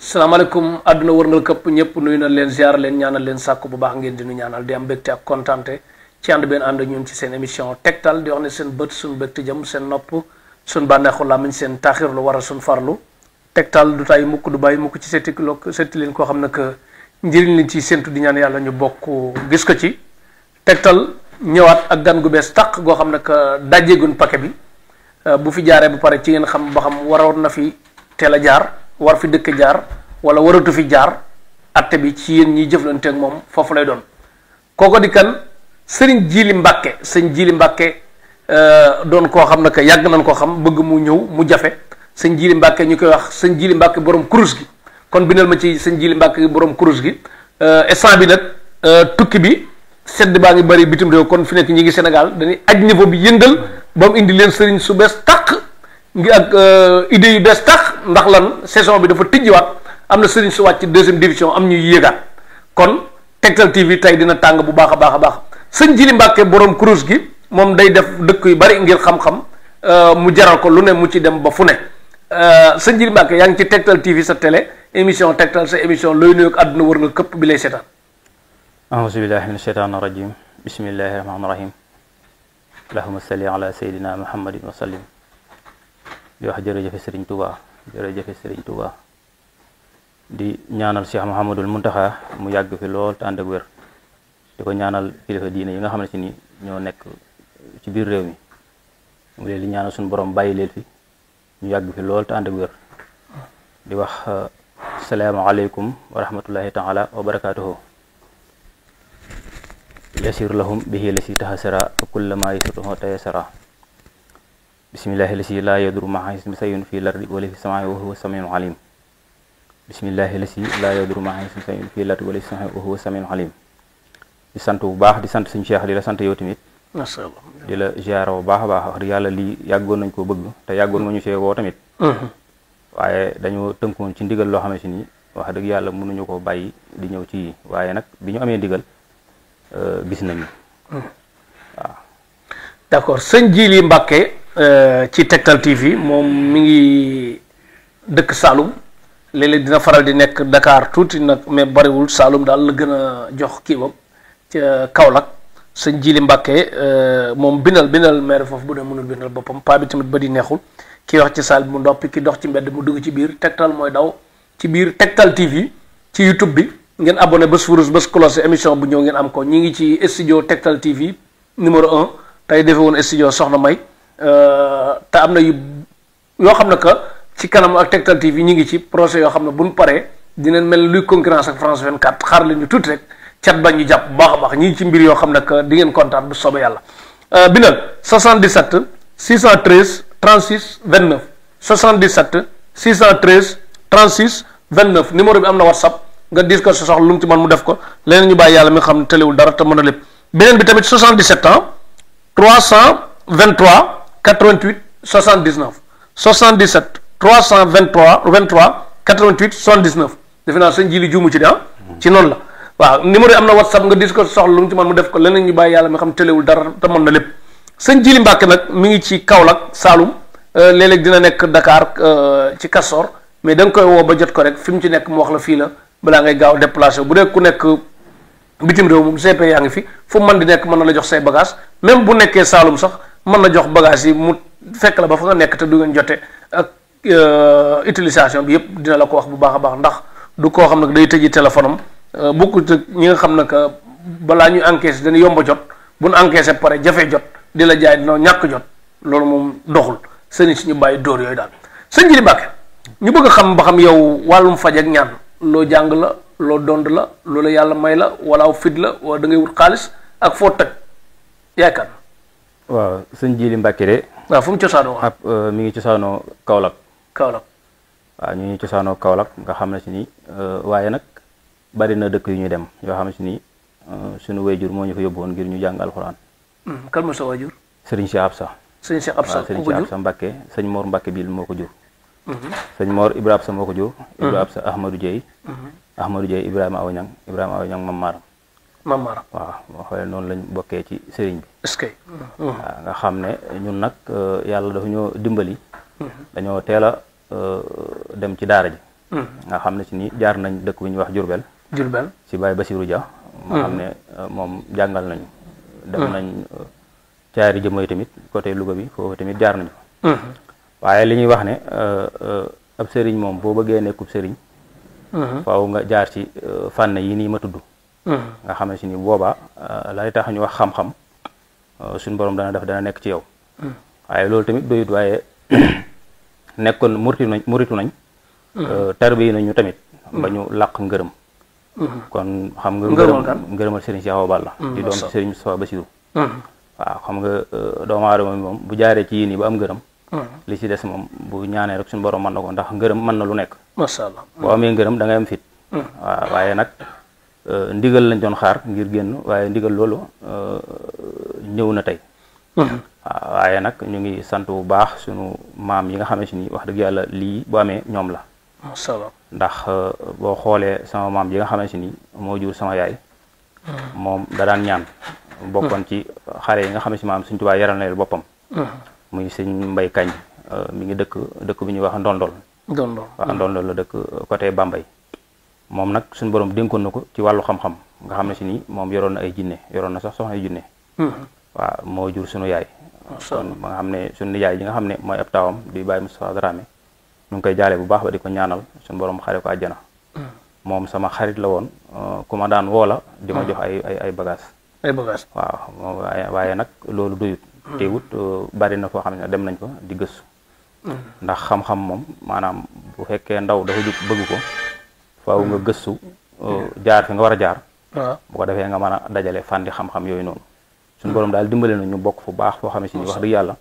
salaamaaleykum àdduna wërngal këpp ñëpp nuyu na leen ziar leen ñaanal leen sàkku bu baax ngeen di nu ñaanal di am mbégte ak kontante ci ànd benn ànd ñun ci seen émission tegtal di wax ne seen bët suñu bégte jëm seen nopp suñ bànneexu làmmiñ seen taaxir lu war a suñ farlu tegtal du tay mukk du bàyyi mukk ci seeti leen koo xam ne que njëriñ liñ ci séntu di ñaan yàlla ñu bokk gis ko ci tegtal ñëwaat ak gan gu bees tàq goo xam ne que dajjeegun paquet bi bu fi jaaree ba pare ci ngeen xam ba xam waroon na fi teel a jaar war fi dëkk jaar wala waratu fi jaar atte bi ci yéen ñiy jëflante ak moom foofu lay doon kooko di kan sëriñ Jili Mbàkke sëñ Jili Mbàkke doon koo xam ne que yàgg nañ koo xam bëgg mu ñëw mu jafe sëñ Jili Mbàkke ñu koy wax sëñ Jili Mbàkke borom kurus gi kon bindal ma ci sëñ Jili Mbàkke borom kurus gi instant bi nag tukki bi sedd baa ngi bëri bitim réew kon fi nekk ñi ngi Sénégal dañuy aj niveau bi yëngal ba mu indi leen sëriñ su bees tàq ngi ak idée yu bees tax ndax lan saison bi dafa tijjiwaat am na sëriñ su wàcc deuxième division am ñuy yéegaat kon Tektal TV tey dina tàng bu baax a baax a baax sëñ Jili Mbàkke borom kurus gi moom day def dëkk yu bari ngir xam-xam mu jaral ko lu ne mu ci dem ba fu ne sëñ Jili Mbàkke yaa ngi ci Tektal TV sa télé émission Tektal sa émission looy nuyoog àdduna wër nga këpp bi lay seetaan. auzu billahi min shaytaani rajim bismillahi rahmaani rahim allahumma salli ala sayyidina muhammadin wa sallim di wax jërëjëfe Serigne Touba jërëjëfe Serigne Touba di ñaanal Cheikh Mouhamadul Muntaxa mu yàgg fi lool te ànd ak wér di ko ñaanal kilifa diine yi nga xam ne si ni ñoo nekk ci biir réew mi mu leen di ñaanal suñu borom bàyyi leen fi ñu yàgg fi lool te ànd ak wér di wax salaamaaleykum wa rahmatullahi taala wa barakaatuhu yasir lahum bihi la si taxasara kullama yasruhu tayasara bismillahi lasi laa yaduru ma'a ismi sayun fi lardi wala fi samaa'i wa huwa samiun alim bismillahi lasi laa yaduru ma'a ismi sayun fi lardi wala fi samaa'i wa huwa samiun alim di sant bu baax di sant suñu Cheikh di la sant yow tamit masha Allah di la ziyaara bu baax a baax wax dëgg yàlla lii yàggoon nañ koo bëgg te yàggoon nga ñu see woo tamit waaye dañoo tënkoon ci ndigal loo xam ne si nii wax dëgg yàlla mënuñu ko bàyyi di ñëw ci waaye nag bi ñu amee ndigal gis nañu waaw d'accord sëñ Jili Mbàkke ci Tektal TV moom mi ngi dëkk Saloum léeg-léeg dina faral di nekk Dakar tuuti nag mais bariwul Saloum daal la gën a jox kii boobu ca Kaolack sëñ Jili Mbàkke moom bindal maire foofu bu dee mënul bindal boppam paa bi tamit ba di neexul kii wax ci saal bi mu ndoppi ki dox ci mbedd mu dugg ci biir Tektal mooy daw ci biir Tektal TV ci YouTube bi ngeen abonné bés furus bés cloche émission bu ñëw ngeen am ko ñi ngi ci studio Tektal TV numéro 1 tey defe woon studio Soxna May te am na yoo xam ne que ci kanam ak Tektal TV ñi ngi ci projet yoo xam ne buñ paree dinañ mel luy concurrence ak France 24 xaar leen ñu tuuti rek cat ba ñu jàpp bu baax a baax ñi ngi ci mbir yoo xam ne que di ngeen kontaan bu soobee yàlla bindal 77 613 36 29 77 613 36 29 numéro bi am na WhatsApp nga diis ko sa soxla lu mu ci mën mu def ko leneen ñu bàyyi yàlla mi nga xam ne tëlewul dara te mën a lépp beneen bi tamit 77 ans 323 88 79 77 323 88 79 defe naa sëñ Jili juumu ci de ci noonu la waaw numéro yi am na WhatsApp nga diis ko sa soxla lu mu ci mën mu def ko leneen ñu bàyyi yàlla mi nga xam ne tëlewul dara te mën na lépp sëñ Jili Mbàkke nag mi ngi ci Kaolack Saloum léeg-léeg dina nekk Dakar ci Castor mais da nga koy woo ba jot ko rek fi mu ci nekk mu wax la fii la balaa ngay gaaw déplacé bu dee ku nekk bitim réew moom CP yaa ngi fi fu mu mën di nekk mën na la jox say bagage même bu nekkee Saalum sax mën na jox bagage yi mu fekk la ba fa nga nekk te du ngeen jote ak utilisation bi yëpp dina la ko wax bu baax a baax ndax du koo xam ne day tëji téléphone am bokkut ak ñi nga xam ne que balaa ñuy encaissé dañu yomba jot bu ñu encaissé pare jafe jot di la jaay dina ñàkk jot loolu moom doxul sëriñ si ñu bàyyi dóor yooyu daal sëñ Jili Mbàkke ñu bëgg a xam ba xam yow wàllum faj ak ñaan loo jàng la loo dond la loola yàlla may la wala aw fit la wala da ngay wut xaalis ak foo toj yaakaar. waaw sëñ Jili Mbàkke de. waaw fu mu cosaanoo ab mi ngi cosaanoo Kaolack. Kaolack. waaw ñu ngi cosaanoo Kaolack nga xam ne si ni waaye nag bari na dëkk yu ñu dem yoo xam ne si ni suñu wayjur moo ñu fa yóbbu woon ngir ñu jàng alxuraan. kan mooy sa wayjur. Serigne Cheikh Absa. Serigne Cheikh Absa waaw Serigne Cheikh Absa Mbàkke sëñ Mor Mbàkke bil moo ko jur. sëñ Mor Ibra Absa moo ko jur. Ibra Absa Ahmadou Dieye. Ahmadou Dieye Ibrahima Awa Ñang Ibrahima Awa Ñang Mamara. Mamara waaw moo xoolee noonu lañ bokkee ci sëriñ bi. est-ce que. waaw nga xam ne ñun nag yàlla dafa ñoo dimbali. dañoo teel a dem ci daara ji. nga xam ne si ni jaar nañ dëkk bu ñuy wax Jurbel si Baye Basirou Dia moo xam ne moom jàngal nañu dem nañ caari jëmoy tamit côté Louga bi foofu tamit jaar nañu waaye li ñuy wax ne ab sëriñ moom boo bëggee nekkub sëriñ faaw nga jaar ci fànn yi nii ma tudd nga xam ne si ni boobaa lay tax ñu wax xam-xam suñ borom dana nekk ci yow waaye loolu tamit doyut waaye nekkoon muritu nañ tarbi nañu tamit ba ñu làq ngërëm kon xam nga ngërëmal Serigne Cheikh Awa Balla di doom ci Serigne Moustapha Bassirou waaw xam nga doomu aadama moom bu jaaree ci yii nii ba am ngërëm li ci des moom bu ñaanee rek suñu borom mën na ko ndax ngërëm mën na lu nekk masha Allah boo amee ngërëm da ngay am fit waaw waaye nag ndigal lañ doon xaar ngir génn waaye ndigal loolu ñëw na tey waaw waaye nag ñu ngi sant bu baax sunu maam yi nga xam ne si ni wax dëgg yàlla lii bu amee ñoom la masha Allah ndax boo xoolee sama maam yi nga xam ne si ni moo jur sama yaay moom da daan ñaan bokkoon ci xale yi nga xam ne si maam Sëñ Tuubaa yaral na leen boppam muy sëñ Mbay Kañ mi ngi dëkk bi ñuy wax Ndondol waaw Ndondol la dëkk côté Bambey moom nag suñu borom dénkoon na ko ci wàllu xam-xam nga xam ne si ni moom yoroon na ay jinne yoroon na sax soxna ay jinne waaw moo jur sunu yaay kon ba nga xam ne sunu nijaay ji nga xam ne mooy ab taawam di Baye Moustapha Dramé ñu ngi koy jaale bu baax ba di ko ñaanal suñu borom xare ko àjjana moom sama xarit la woon ku ma daan woola di ma jox ay bagage waaw waaye nag loolu doyut teewut bari na foo xam ne dem nañ ko di gëstu ndax xam-xam moom maanaam bu fekkee ndaw dafa jug bëgg ko faaw nga gëstu jaar fi nga war a jaar bu ko defee nga mën a dajale fànni xam-xam yooyu noonu suñu borom daal dimbale na ñu bokk fu baax foo xam ne si ni wax dëgg yàlla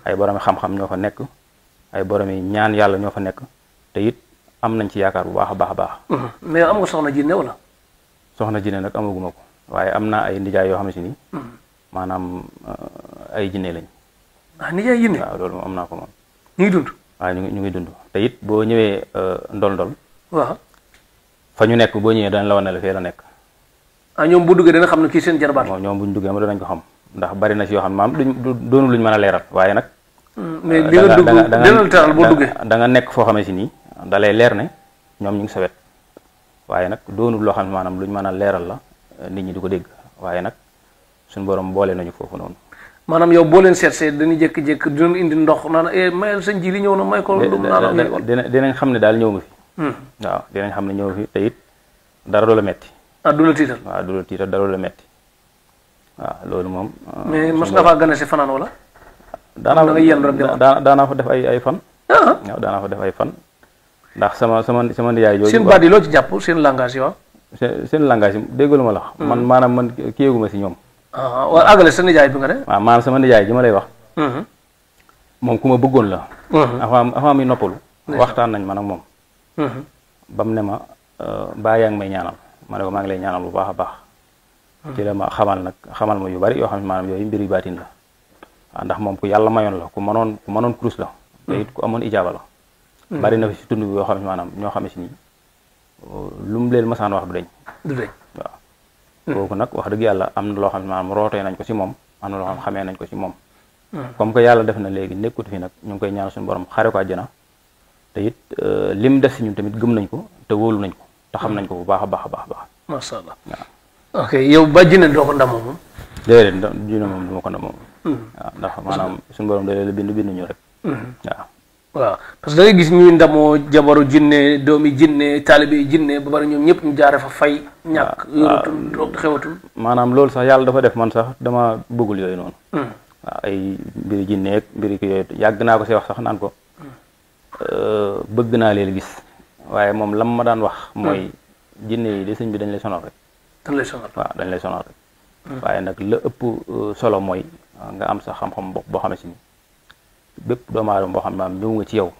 ay boromi xam-xam ñoo fa nekk ay boromi ñaan yàlla ñoo fa nekk te it am nañ ci yaakaar bu baax a baax a baax mais am nga soxna jinne wala soxna jinne nag amaguma ko waaye am naa ay nijaay yoo xam ne si ni maanaam ay jinne lañ nijaay jinne waaw loolu moom am naa ko moom ñu ngi dund waaw ñu ngi dund te it boo ñëwee ndol waaw fa ñu nekk boo ñëwee dañ la wane la fee la nekk ñoom bu duggee dana xam ne kii seen jarbaat moom ñoom buñ duggee ma danañ ko xam ndax bari na si yoo xam ne maam doonu luñ mën a leeral waaye nag mais di nga dugg dina la teral boo duggee da nga nekk foo xamee si nii da lay leer ne ñoom ñu ngi sa wet waaye nag doonul loo xam ne maanaam luñ mën a leeral la nit ñi di ko dégg waaye nag suñu borom boole nañu foofu noonu maanaam yow boo leen seetsee dañuy jékki-jékki dinañ indi ndox naan mayal sëñ ji li ñëw na may ko lu naan dinañ xam ne daal ñëw nga fi waaw dinañ xam ne ñëw fi te it dara du la metti du la tiital waaw du la tiital dara du la metti waaw loolu moom mais mas nga faa gane si fanaan wala daanaa fa def ay fan waaw daanaa fa def ay fan ndax sama nijaay jooju seen baat yi loo ci jàpp seen langage yi waaw seen langage yi déggalu ma la man maanaam man kiyeeguma si ñoom waaw àggale sa nijaay bi nga ne waaw maanaam sama nijaay ji ma lay wax moom ku ma bëggoon la avant muy noppalu waxtaan nañ man ak moom ba mu ne ma baa yaa ngi may ñaanal ma ne ko maa ngi lay ñaanal bu baax a baax ci la ma xamal ma yu bari yoo xam ne maanaam yooyu mbir yu baatin la waaw ndax moom ku yàlla mayoon la ku mënoon kurus la te it ku amoon ijaaba la bari na fi si tund bi yoo xam ne maanaam ñoo xam ne si nii lu mu leen masaan wax du deñ waaw kooku nag wax dëgg yàlla am na loo xam ne maanaam rootee nañ ko si moom am na loo xam xamee nañ ko si moom comme que yàlla def na léegi nekkut fi nag ñu ngi koy ñaan suñu borom xare ko àjjana te it lim def si ñun tamit gëm nañ ko te wóolu nañ ko te xam nañ ko bu baax a baax a baax baax masha Allah waaw ok yow ba jinne doo ko ndamoo moom déedéet jinne moom du ma ko ndamoo waaw ndax maanaam suñu borom da leen bind ñu rek waaw parce que da ngay gis ñuy ndamoo jabaru jinne doomi jinne taalibe jinne ba bari ñoom ñëpp ñu jaare fa fay ñàkk yoratul xewatul maanaam loolu sax yàlla dafa def man sax dama bëggul yooyu noonu waaw ay mbiri jinneeg mbiri ki yooyu yàgg naa ko si wax sax naan ko bëgg naa leen gis waaye moom lam ma daan wax mooy jinne yi de sëñ bi dañ lay sonal rek waaw dañ lay sonal rek waaye nag la ëpp solo mooy nga am sa xam-xam bopp boo xam ne si ni bépp doomu aadama boo xam ne maam ñëw nga ci yow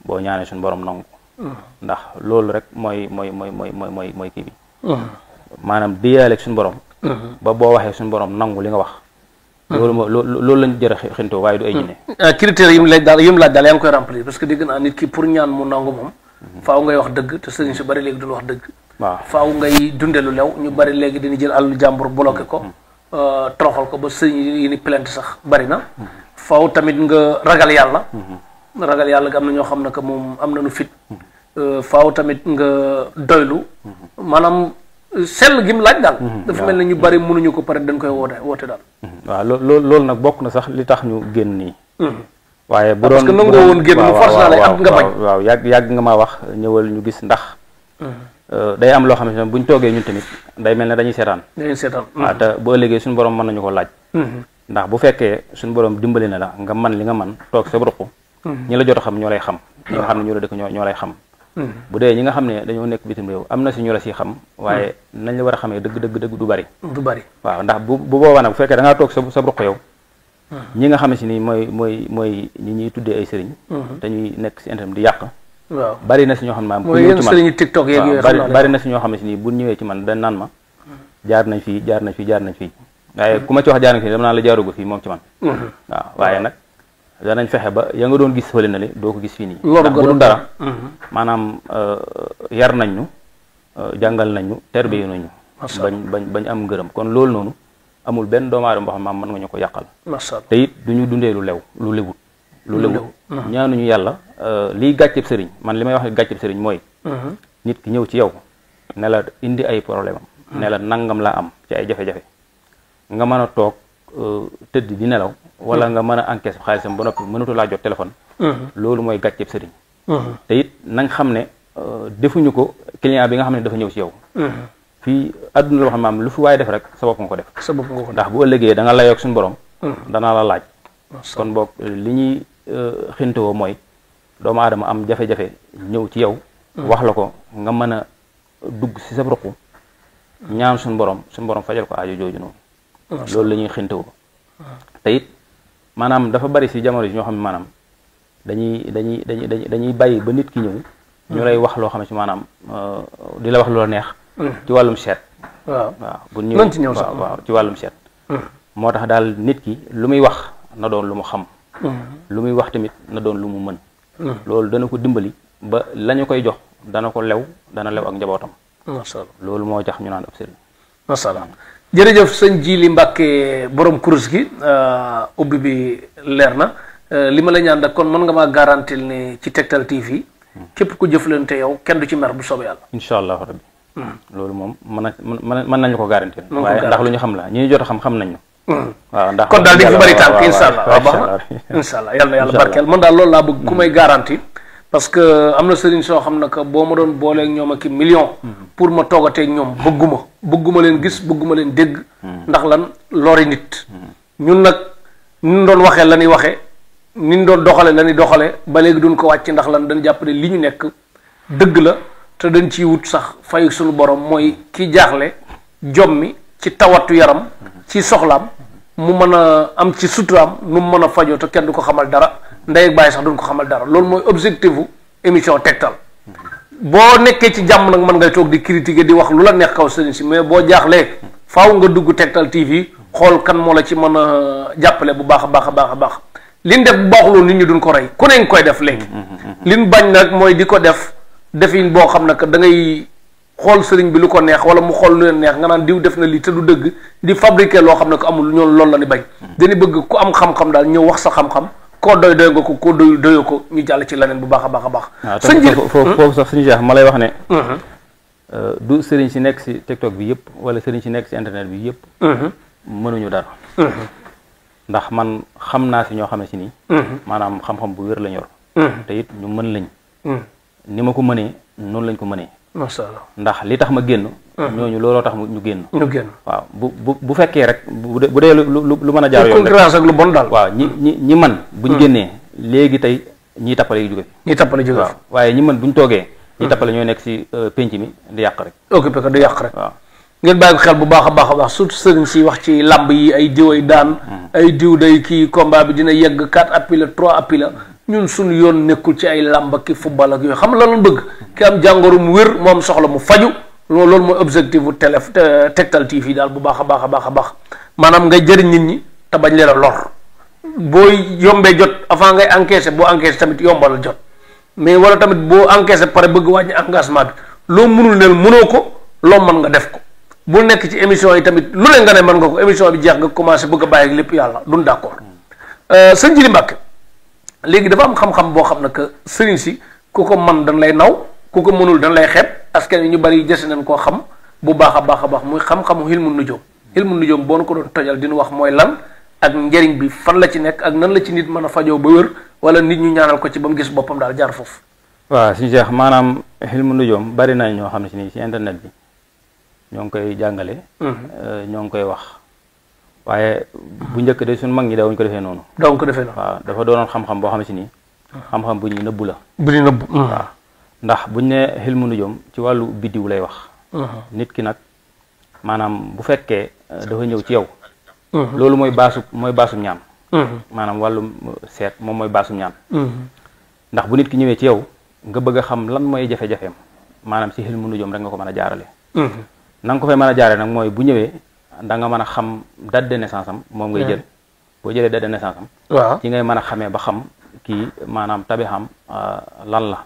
boo ñaanee suñu borom nangu ndax loolu rek mooy kii bi maanaam diyaaleeg suñu borom ba boo waxee suñu borom nangu li nga wax loolu lañ jër a xintoo waaye du ay jinne critères yi mu laaj daal yaa ngi koy remplir parce que dégg naa nit ki pour ñaan mu nangu moom faaw ngay wax dëgg te sëriñ su bari léegi duñu wax dëgg waaw faaw ngay dunde lu lew ñu bari léegi dañuy jël àllu jàmbur bloqué ko toroxal ko ba sëriñ yi ni plainte sax bari na faaw tamit nga ragal yàlla ga am na ñoo xam ne que moom am nañu fit faaw tamit nga doylu maanaam sell gi mu laaj daal dafa mel ne ñu bari mënuñu ko pare dañ koy woote daal waaw loolu nag bokk na sax li tax ñu génn nii waaye bu doon parce que nangoo woon génn mu force naa lay am nga bañ waaw yàgg nga maa wax ñëwal ñu gis ndax day am loo xam ne buñ toogee ñun tamit day mel ne dañuy seetaan waaw te bu ëllëgee suñu borom mën nañu ko laaj ndax bu fekkee suñu borom dimbali na la nga man li nga man toog sa ruq ñi la jot a xam ñoo lay xam ñi nga xam ne ñoo la dëkk ñoo lay xam bu dee ñi nga xam ne dañoo nekk bitim réew am na si ñu la si xam waaye nañ la war a xamee dëgg du bari waaw ndax bu boobaa nag bu fekkee da ngaa toog sa ruq yow ñi nga xam si ni mooy ñi ñuy tuddee ay sëriñ te ñuy nekk si internet di yàq waaw bari na si ñoo xam ne maam mooy yéen sëriñ TikTok yeeg yooyu bari na si ñoo xam ne si nii bu ñëwee ci man dañ naan ma jaar nañ fii waaye ku ma ci wax jaar nañ fii dama naan la jaarugo fii moom ci man waaw waaye nag danañ fexe ba ya nga doon gis fële na le doo ko gis fii nii ndax bu dul dara maanaam yar nañ ñu jàngal nañ ñu terbiye nañ ñu bañ am ngërëm kon loolu noonu amul benn doomu aadama boo xam maam mën nga ñu ko yàqal te it du ñu dundee lu lewut ñaanuñu yàlla liy gàcceb sëriñ man li may wax gàcceb sëriñ mooy nit ki ñëw ci yow ne la indi ay problème am ne la nangam laa am ci ay jafe-jafe nga mën a toog tëdd di nelaw wala nga mën a encaisse xaalisam ba noppi mënatu laa jot téléphone loolu mooy gàcceeb sëriñ te it na nga xam ne defuñu ko client bi nga xam ne dafa ñëw ci yow fii àdduna la wax maam lu fi waaye def rek sa bopp nga ko def ndax bu ëllëgee da nga layoog suñu borom danaa la laaj kon boog li ñuy xintewoo mooy doomu aadama am jafe-jafe ñëw ci yow wax la ko nga mën a dugg si sa ruq ñaan suñu borom fajal ko aajo jooju noonu loolu la ñuy xintewoo te it maanaam dafa bari si jamono ji ñoo xam ne maanaam dañuy bàyyi ba nit ki ñëw ñu lay wax loo xam ne si maanaam di la wax lu la neex ci wàllum seet waaw bu ñëw waaw ci wàllum seet moo tax daal nit ki lu muy wax na doon lu mu xam lu muy wax tamit na doon lu mu mën loolu dana ko dimbali ba lañu koy jox dana lew ak njabootam masha Allah loolu moo tax ñu naan ab sëriñ masha Allah jërëjëf sëñ Jili Mbàkke borom kurus gi ubbi bi leer na li ma la ñaan nag kon mën nga maa garantil ne ci Tektal TV képp ku jëflante yow kenn du ci mer bu soobee yàlla incha allahu rabbi loolu moom mën nañu ko garantil waaye ndax lu ñu xam la ñi jot a xam nañ ñu waaw ndax kon daal di fi bari tànk incha allah waaw baax na incha allah yal na yàlla barkeel man daal loolu laa bëgg ku may garanti parce que am na sëriñ soo xam ne que boo ma doon booleeg ñoom ak i million pour ma toogateeg ñoom bëgguma leen gis bëgguma leen dégg ndax lan lori nit ñun nag ñu doon waxee la ñuy waxee ni ñu doon doxale la ñuy doxale ba léegi duñ ko wàcc ndax lan dañ jàpp ne li ñu nekk dëgg la te dañ ciy wut sax fay suñu borom mooy ki jaaxle jommi ci tawatu yaram ci soxlaam mu mën a am ci suturaam nu mu mën a fajoo te kenn du ko xamal dara ndey ak bàyyi sax duñ ko xamal dara loolu mooy objectif u émission Tektal boo nekkee ci jàmm nag mën ngay toog di critiquer di wax lu la neex kaw sëriñ si mais boo jaaxlee faaw nga dugg Tektal TV xool kan moo la ci mën a jàppale bu baax a baax liñ def bu baaxuloon nit ñi duñ ko rey ku ne nga koy def léegi liñ bañ nag mooy di ko def defin boo xam ne que da ngay xool sëriñ bi lu ko neex wala mu xool lu leen neex nga naan diw def na lii te du dëgg di fabriquer loo xam ne que amul ñoom loolu la ni bañ dañu bëgg ku am xam-xam daal ñëw wax sa xam-xam koo doy nga ko koo doyoo ko ñu jàll ci leneen bu baax a baax sëñ bi foofu sax suñu jeex ma lay wax ne du sëriñ si nekk si TikTok bi yëpp wala sëriñ si nekk si internet bi yëpp mënuñu dara ndax man xam naa si ñoo xam ne si nii maanaam xam-xam bu wér lañ yor te it ñu mën lañ ni ma ko mënee noonu lañ ko mënee masha Allah ndax li tax ma génn ñooñu looloo tax ñu génn waaw bu fekkee rek bu dee lu mën a jaar yoon concurrence ak lu bon daal waaw ñi man buñ génnee léegi tey ñiy tappale yu jóge fi waaw waaye ñi man buñ toogee ñi tappale ñooy nekk si penc mi di yàq rek occupé ko di yàq rek waaw ngeen bàyyi ko xel bu baax a baax surtout sëriñ si wax ci làmb yi ay diw ay daan ay diw day kii combat bi dina yegg 4 appuis la 3 appuis la ñun suñu yoon nekkul ci ay làmb ak ki football ak yooyu xam la lañ bëgg ki am jàngoro mu wér moom soxla mu faju loolu mooy objectif bu Tektal TV daal bu baax a baax maanaam ngay jëriñ nit ñi te bañ leen a lor booy yombee jot avant ngay encaissé boo encaissé tamit yombal jot mais wala tamit boo encaissé pare bëgg wàññi engagement bi loo mënul neel mënoo ko loo mën nga def ko bu nekk ci émission yi tamit lu ne nga ne mën nga ko émission bi jeex nga commencé bëgg a bàyyi ak lépp yàlla duñ d'accord sëñ Jili Mbàkke léegi dafa am xam-xam boo xam ne que sëriñ si ku ko man dañ lay naw ku ko mënul dañ lay xeeb askan wi ñu bari jëse nañ koo xam bu baax a baax muy xam-xamu xilmu nujoom xilmu nujoom boo ko doon tojal dina wax mooy lan ak njëriñ bi fan la ci nekk ak nan la ci nit mën a fajoo ba wér wala nit ñu ñaanal ko ci ba mu gis boppam daal jaar foofu. waaw suñu Cheikh maanaam xilmu nujoom bari na ñoo xam ne si nii ci internet bi ñoo ngi koy jàngale. ñoo ngi koy wax. waaye bu njëkk de suñu mag ñi daawuñu ko defee noonu. daawuñu ko defee noonu. waaw dafa doonoon xam-xam boo xam ne si nii. xam-xam bu ñuy nëbbu la. bu ñuy nëbbu. waaw ndax buñ ne xilmu nujoom ci wàllu biddiw lay wax. nit ki nag maanaam bu fekkee dafa ñëw ci yow. loolu mooy baasum ñaan. maanaam wàllu seet moom mooy baasum ñaan. ndax bu nit ki ñëwee ci yow nga bëgg a xam lan mooy jafe-jafeem maanaam si xilmu nujoom rek nga ko mën a jaarale. na nga ko fay mën a jaarale nag mooy bu ñëwee da nga mën a xam date de naissance am moom ngay jël boo jëlee date de naissance am. waaw ci ngay mën a xamee ba xam kii maanaam tabixam lan la.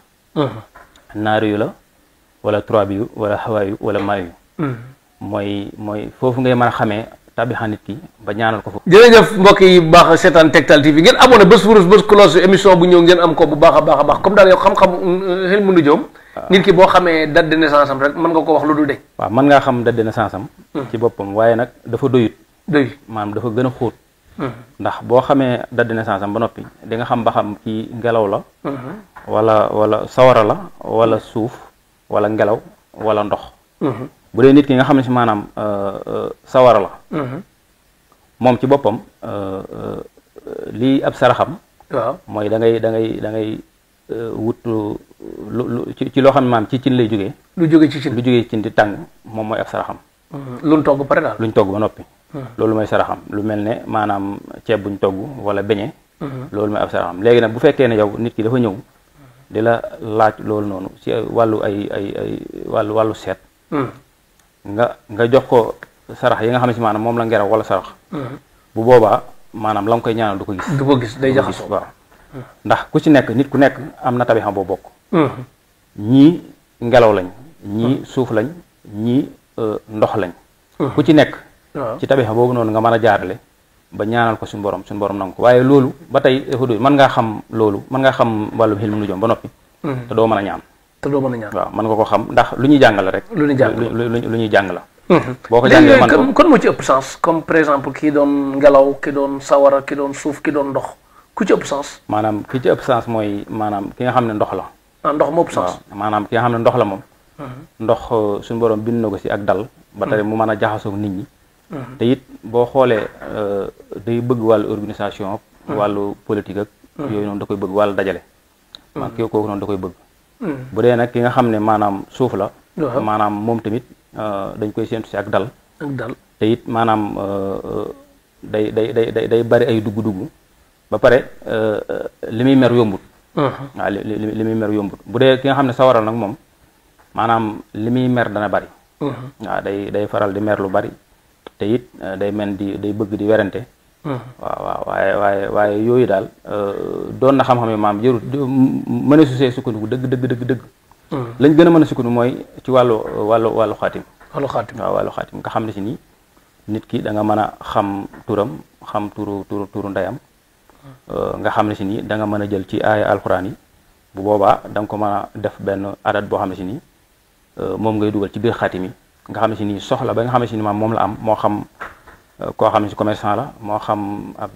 naari yu la wala trois yu wala xawaayu wala maayu. mooy foofu ngay mën a xamee tabixa nit ki ba ñaanal ko foofu. jërëjëf mbokk yi baax seetaan Tektal TV ngeen abonné bés cloche émission bu ñëw ngeen am ko bu baax a baax comme daal yow xam-xam xilmu nujoom nit ki boo xamee date de naissance am rek mën nga ko wax lu dul deñ. waaw mën ngaa xam date de naissance am. ci boppam waaye nag dafa doyut. maanaam dafa gën a xóot. ndax boo xamee date de naissance am ba noppi di nga xam ba xam ci ngelaw la. wala sawara la wala suuf wala ngelaw wala ndox. bu dee nit ki nga xam ne si maanaam sawara la. moom ci boppam lii ab saraxam. waaw mooy da ngay wut ci loo xam ne maam ci cin lay jógee. lu jógee ci cin di tàng moom mooy ab saraxam. luñ togg pare daal. luñ togg ba noppi. loolu mooy saraxam lu mel ne maanaam ceeb buñ togg wala beñe. loolu mooy ab saraxam léegi nag bu fekkee ne yow nit ki dafa ñëw di la laaj loolu noonu ci wàllu wàllu seet. nga jox ko sarax yi nga xam ne si maanaam moom la ngelaw wala sarax. bu boobaa maanaam la nga koy ñaanal du ko gis. du ko gis day jaxasoo waaw. ndax ku ci nekk nit ku nekk am na tabixam boo bokk. ñii ngelaw lañ ñii suuf lañ ñii ndox lañ. ku ci nekk. ci tabixa boobu noonu nga mën a jaarale ba ñaanal ko suñu borom nangu ko waaye loolu ba tey dafa doy mën ngaa xam loolu mën ngaa xam wàllum xilmu nujoom ba noppi. te doo mën a ñaan. waaw mën nga ko xam ndax lu ñuy jàng la rek. lu ñuy jàng la. boo ko jàngee man kon moo ci ëpp sens comme par exemple kii doon ngelaw ki doon sawara ki doon suuf ki doon ndox ku ci ëpp sens. maanaam ki ci ëpp sens mooy maanaam ki nga xam ne ndox la. ndox moo ëpp sens. waaw maanaam ki nga xam ne ndox la moom. ndox suñu borom bind na ko si ak dal. ba tey mu mën a jaxasoo nit ñi. te it boo xoolee day bëgg wàllu organisation. wàllu politique ak. yooyu noonu da koy bëgg wàllu dajale. man kii kooku noonu da koy bëgg. bu dee nag ki nga xam ne maanaam suuf la. maanaam moom tamit dañ koy séntu si ak dal. te it maanaam day bari ay dugg-dugg. ba pare li muy mer yombut. waaw li muy mer yombut bu dee ki nga xam ne sawaral nag moom maanaam li muy mer dana bari. waaw day faral di mer lu bari. te it day day bëgg di werante. waaw waaye yooyu daal doon na xam-xam yi maam jërut mën a susee sukkandiku dëgg. lañ gën a mën a sukkandiku mooy ci wàllu xaatim. waaw wàllu xaatim nga xam ne si nii nit ki da nga mën a xam turam xam turu ndeyam. nga xam ne si nii da nga mën a jël ci aaya alxuraan yi bu boobaa da nga ko mën a def benn adat boo xam ne si nii moom ngay dugal ci biir xaatim yi nga xam ne si nii soxla ba nga xam ne si nii maam moom la am moo xam koo xam ne si commerçant la moo xam ab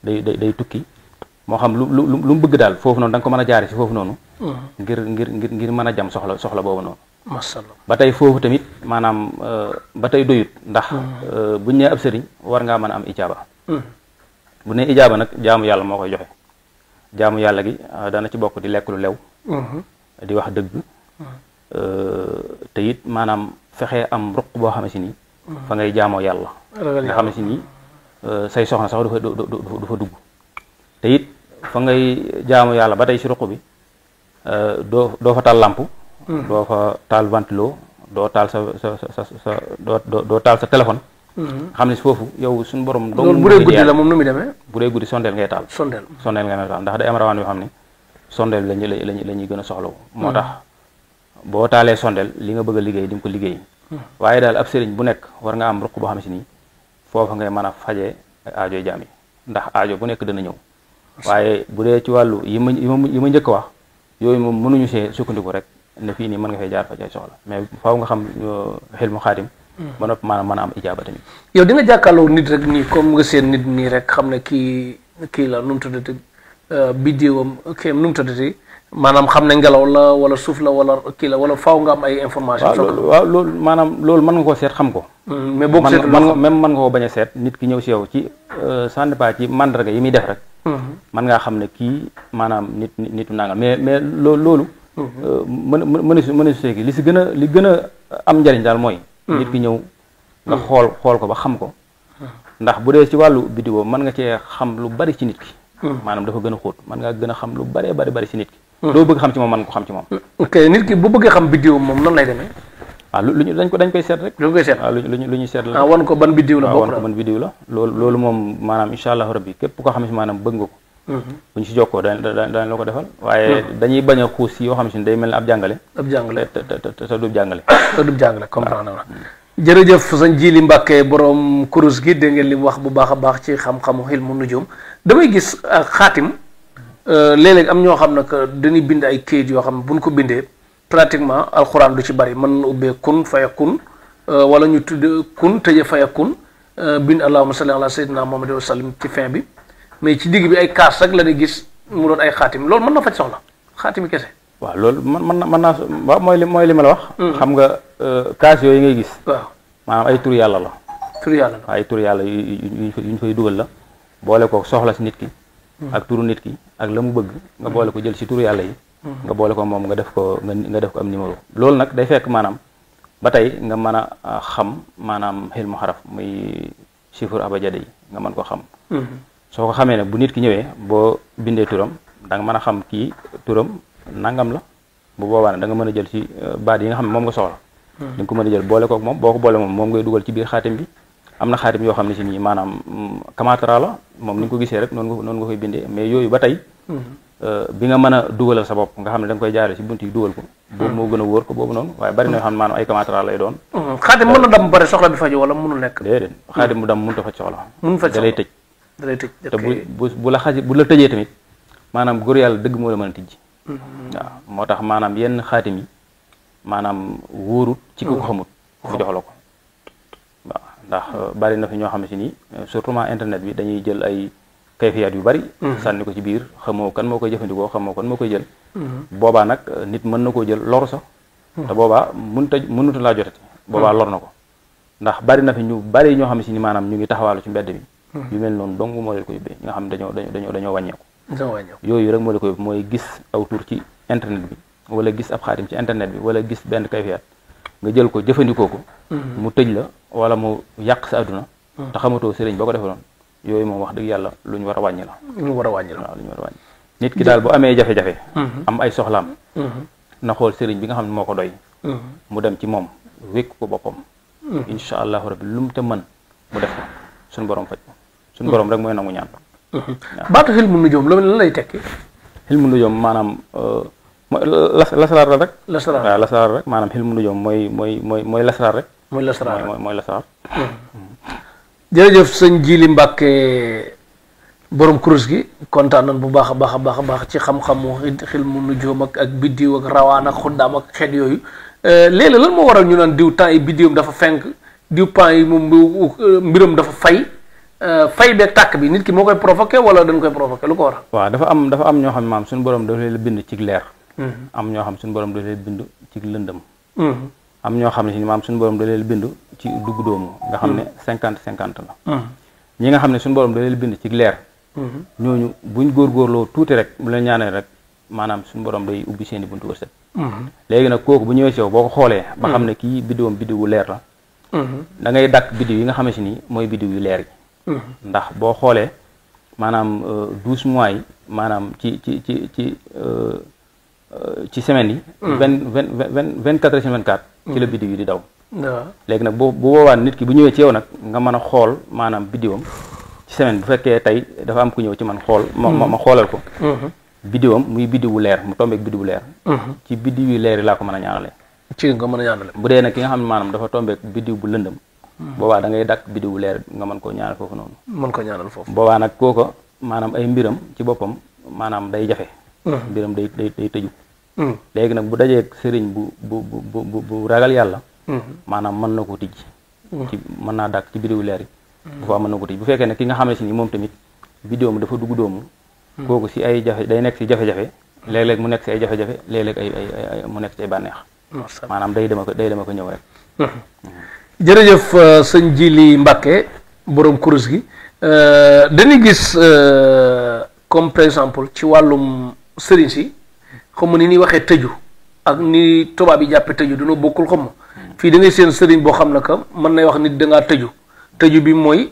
day tukki moo xam lu mu bëgg daal foofu noonu da nga ko mën a jaare si foofu noonu. ngir mën a jam soxla boobu noonu. macha allah ba tey foofu tamit maanaam ba tey doyut ndax buñ nee ab sëriñ war ngaa mën a am ijaaba. bu ne ijaaba nag jaamu yàlla moo koy joxe jaamu yàlla gi dana ci bokk di lekk lu lew. di wax dëgg. te it maanaam fexe am ruq boo xam ne si nii. fa ngay jaamoo yàlla. nga xam ne si nii say soxna sax du fa dugg. te it fa ngay jaamu yàlla ba tey si ruq bi doo fa taal lamp. doo fa taal ventilo doo taal doo taal sa téléphone. xam ne si foofu yow suñu borom. loolu bu dee guddi la moom nu muy demee. bu dee guddi sondeel ngay taal. sondeel ngay taal ndax day am rawaan yoo xam ne sondeel la ñuy gën a soxlawu. moo tax boo taalee sondeel li nga bëgg a liggéey di nga ko liggéey. waaye daal ab sëriñ bu nekk war nga am ruq boo xam ne si nii foofa ngay mën a fajee aajo jaam yi ndax aajo bu nekk dana ñëw. waaye bu dee ci wàllu yi ma njëkk wax yooyu moom mënuñu see sukkandiku rek ne fii nii mën nga fay jaar fa ci soxla mais faaw nga xam xilmu xaatim ba noppi maanaam mën a am ijaaba tamit. yow di nga jàkkaarloo nit rek nii comme nga seen nit nii rek xam ne kii la nu mu tuddati biddiwam kii nu mu tuddati maanaam xam ne ngelaw la wala suuf la wala kii la wala faaw nga am ay information. waaw loolu maanaam loolu mën nga koo seet xam ko. mais boo ko seet même mën nga koo bañ a seet nit ki ñëw si yow ci ça dépend ci mandarga yi muy def rek. mën ngaa xam ne kii maanaam nitu nangam mais loolu. mën a seeki li gën a am njariñ daal mooy. nit ki ñëw nga xool ko ba xam ko. ndax bu dee ci wàllu biddiw mën nga cee xam lu bari ci nit ki. maanaam dafa gën a xóot mën ngaa gën a xam lu bari ci nit ki. doo bëgg xam ci moom mën nga ko xam ci moom. ok nit ki bu bëggee xam biddiw moom nan lay demee. waaw dañ koy seet rek. lu koy seet waaw lu ñuy seet la. wan ko ban biddiw la. wan ko ban biddiw la loolu moom maanaam incha allah rabbi képp koo xam si maanaam bëgg nga ko. bu ñu si jokkoo dañ la ko defal. waaye dañuy bañ a xuus si yoo xam si ne day mel ne ab jàngale. te du jàngale. comprendre na. jërëjëf sëñ Jili Mbàkke borom kurus gi dégg ngeen li mu wax bu baax a baax ci xam-xamu ilmu nujum damay gis xaatim léeg-léeg am ñoo xam ne que dañuy bind ay kayit yoo xam ne buñ ko bindee pratiquement alxuraan du ci bari mën na ubbee kun faya kun wala ñu tudd kun tëje faya kun bind allahumma salli ala sayyidina Muhammad wa sallim ci fin bi mais ci digg bi ay kaas rek la ñuy gis mu doon ay xaatim loolu mën na faj soxla xaatimi kese. waaw loolu mën naa waaw mooy li ma la wax. xam nga kaas yooyu ngay gis. waaw maanaam ay tur yàlla la. tur yàlla la ay tur yàlla yu ñu fay dugal la boole ko soxla si nit ki. ak turu nit ki ak la mu bëgg nga boole ko jël si tur yàlla yi. nga boole ko moom nga def ko am numéro. loolu nag day fekk maanaam ba tey nga mën a xam maanaam xilmu xaraf muy chiffre abajada yi nga mën ko xam. soo ko xamee ne bu nit ki ñëwee boo bindee turam da nga mën a xam kii turam. nangam la bu boobaa ne da nga mën a jël ci baat yi nga xam ne moom nga soxla. di nga ko mën a jël boole kook moom boo ko boole moom ngay dugal ci biir xaatim bi am na xaatim yoo xam ne si nii maanaam kamaatara la moom ni nga ko gisee rek noonu nga koy bindee mais yooyu ba tey bi nga mën a dugalal sa bopp nga xam ne da nga koy jaaree ci bunt yi dugal ko boobu moo gën a wóor ko boobu noonu waaye bari na yoo xam ne maanaam ay kamaatara lay doon. xaatim mën na dam bari soxla bi faju wala mënul nekk. déedéet xaatim mu dam mënut a faj soxla. mënul faj soxla da lay tëj te bu la tëjee tamit maanaam góor yàlla dëgg moo la mën a tijji. waaw moo tax maanaam yenn xaatim yi maanaam wóorut ci ku ko xamut mu jox la ko waaw ndax bari na fi ñoo xam ne si nii surtout internet bi dañuy jël ay kayfiyaat yu bari sànni ko ci biir xamoo kan moo koy jëfandikoo xamoo kan moo koy jël boobaa nag nit mën na koo jël loru sax te boobaa mënuta laa jotati boobaa lor na ko ndax bari na fi ñu bari ñoo xam ne si ni maanaam ñu ngi taxawaalu ci mbedd bi yu mel noonu dong moo leen ko yóbbee ñi nga xam ne dañoo wàññeeku yooyu rek moo la koy mooy gis aw tur ci internet bi wala gis ab xaatim ci internet bi wala gis benn kayfiyaat nga jël ko jëfandikoo ko mu tëj la wala mu yàq sa àdduna te xamatoo sëriñ ba ko defaloon yooyu moom wax dëgg yàlla lu ñu war a wàññi la lu ñu war a wàññi la waaw lu ñu war a wàññi nit ki daal bu amee jafe-jafe am ay soxlaam na xool sëriñ bi nga xam ne moo ko doy mu dem ci moom wékk ko boppam insha allahu rabbi lu mu te mën mu def ko suñu borom faj ko suñu borom rek mooy nangu ñaan baatu xilmu nujoom lan lay tekki. xilmu nujoom maanaam lasaraar la rek. lasaraar waaw lasaraar rek maanaam xilmu nujoom mooy lasaraar rek. mooy lasaraar mooy lasaraar. jërëjëf sëñ Jili Mbàkke borom kurus gi kontaan nañ bu baax a baax ci xam-xamu xilmu nujoom ak biddiw ak rawaan ak xuddaam ak xeet yooyu léeg-léeg lan moo waral ñu naan diw temps yi biddiwam dafa fenk diw temps yi moom mbiram dafa fay. fay beeg tàkk bi nit ki moo koy provoqué wala dañ koy provoqué lu ko war. waaw dafa am ñoo xam ne maam suñu borom dafa leen bind ci leer. am ñoo xam suñu borom dafa leen bind ci lëndëm. am ñoo xam ne si maam suñu borom dafa leen bind ci dugg doomu nga xam ne 50-50 la. ñi nga xam ne suñu borom dafa leen bind ci leer. ñooñu buñ góorgóorloo tuuti rek bu leen ñaanee rek maanaam suñu borom day ubbi seen i buntu wërsëg. léegi nag kooku bu ñëwee si yow boo ko xoolee. ba xam ne kii biddiwam biddiwu leer la. da ngay dàkk biddiw yi nga xam ne si nii mooy biddiw yu leer yi. ndax boo xoolee maanaam 12 mois yi maanaam ci semaine yi. 24 heures sur 24. ci la biddiw yi di daw. léegi nag bu boobaa nit ki bu ñëwee ci yow nag nga mën a xool maanaam biddiwam ci semaine bu fekkee tey dafa am ku ñëw ci man xool. ma xoolal ko. biddiwam muy biddiwu leer mu tombeek biddiwu leer. ci biddiw yu leer yi laa ko mën a ñaanale. ci nga mën a ñaanale. bu dee nag ki nga xam ne maanaam dafa tombeek biddiw bu lëndëm. boobaa da ngay dakk biddiwu leer nga mën koo ñaanal foofu noonu. mën ko ñaanal foofu. boobaa nag kooko maanaam ay mbiram ci boppam maanaam day jafe. mbiram day tëju. léegi nag bu dajee sëriñ bu ragal yàlla maanaam mën na ko tijji ci mën naa dàkk ci bidiwu leer yi bu fa mën na ko tijji bu fekkee ne ki nga xam ne si ni moom tamit vidéo mu dafa dugg doomu kooku si ay jafe day nekk si jafe-jafe léeg-léeg mu nekk si ay jafe-jafe léeg-léeg ay mu nekk si ay bànneex maanaam day dema ko ñëw rek jërëjëf sëñ Jili Mbàkke borom kurus gi dañuy gis comme par exemple ci wàllum sëriñ si xam nga ni ñuy waxee tëju ak ni tubaab yi jàppe tëju dañoo bokkul xam fii da ngay seen sëriñ boo xam ne que mën nay wax nit da ngaa tëju bi mooy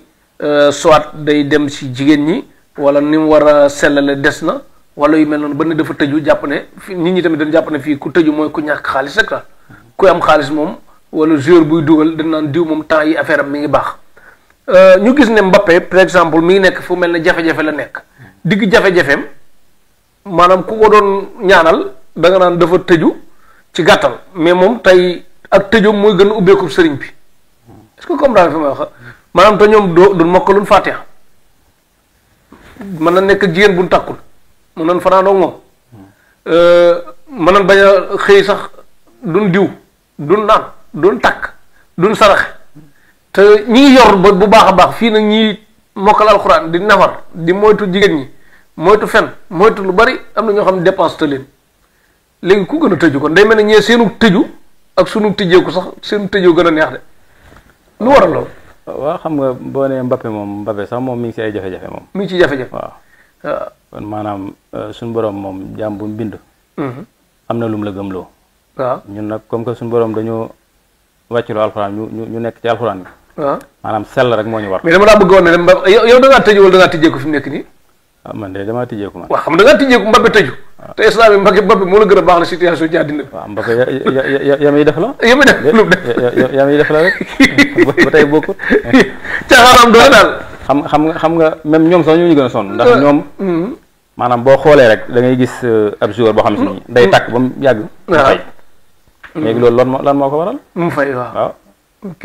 soit day dem ci jigéen ñi wala ni mu war a sellale des na wala yu mel noonu ba ne dafa tëju jàpp ne fi nit ñi tamit dañu jàpp ne fii ku tëju mooy ku ñàkk xaalis rek la ku am xaalis moom wala joueur buy dugal dañ naan diw moom temps yi affaire am mi ngi baax ñu gis ne Mbappé par exemple mi ngi nekk fu mel ne jafe-jafe la nekk digg jafe-jafeem maanaam ku ko doon ñaanal da nga naan dafa tëju ci gàttal mais moom tey ak tëjoom mooy gën a ubbeeku sëriñ bi est-ce que comprendre fi may wax maanaam te ñoom du mokkalun Fatiha mën na nekk jigéen bu ñu takkul mën nañ fanaanoo moom mën nañ bañ a xëy sax duñ diw duñ naan duñ takk duñ saraxe te ñi ngi yor ba bu baax a baax fii nag ñi mokkal alxuraan di nafar di moytu jigéen ñi moytu fen moytu lu bari am na ñoo xam ne dépense te leen léegi ku gën a tëju kon day mel ne ñee seenu tëju ak sunu tëjeeku sax seenu tëjoo gën a neex de lu waral loolu. waaw xam nga boo nee Mbappé sax moom mi ngi si ay jafe-jafe moom. mi ngi ci jafe-jafe. waaw kon maanaam suñu borom moom jaam bu mu bind. am na lu mu la gëmloo. waaw ñun nag comme que suñu borom dañoo wàcciloo alxuraan ñu nekk ci alxuraan bi. waaw maanaam sell rek moo ñu war. mais dama laa bëgg woon ne yow da ngaa tëju wala da ngaa tijjeeku fi mu nekk nii. ah man de damaa tijjeeku man. waaw xam nga da ngaa tijjeeku Mbappé tëju. te islam yi Mbappé moo la gën a baax la situation ci àddina bi. waaw Mbappé ya muy def la. ya muy def lu def ya muy def la rek ba tey bokkut. caaxaanam doole daal. xam nga même ñoom sax ñoo ñu gën a sonn ndax ñoom. maanaam boo xoolee rek da ngay gis ab joueur boo xam si ni day takk ba mu yàgg. waaw fay léegi loolu lan moo ko waral. mu fay waaw. ok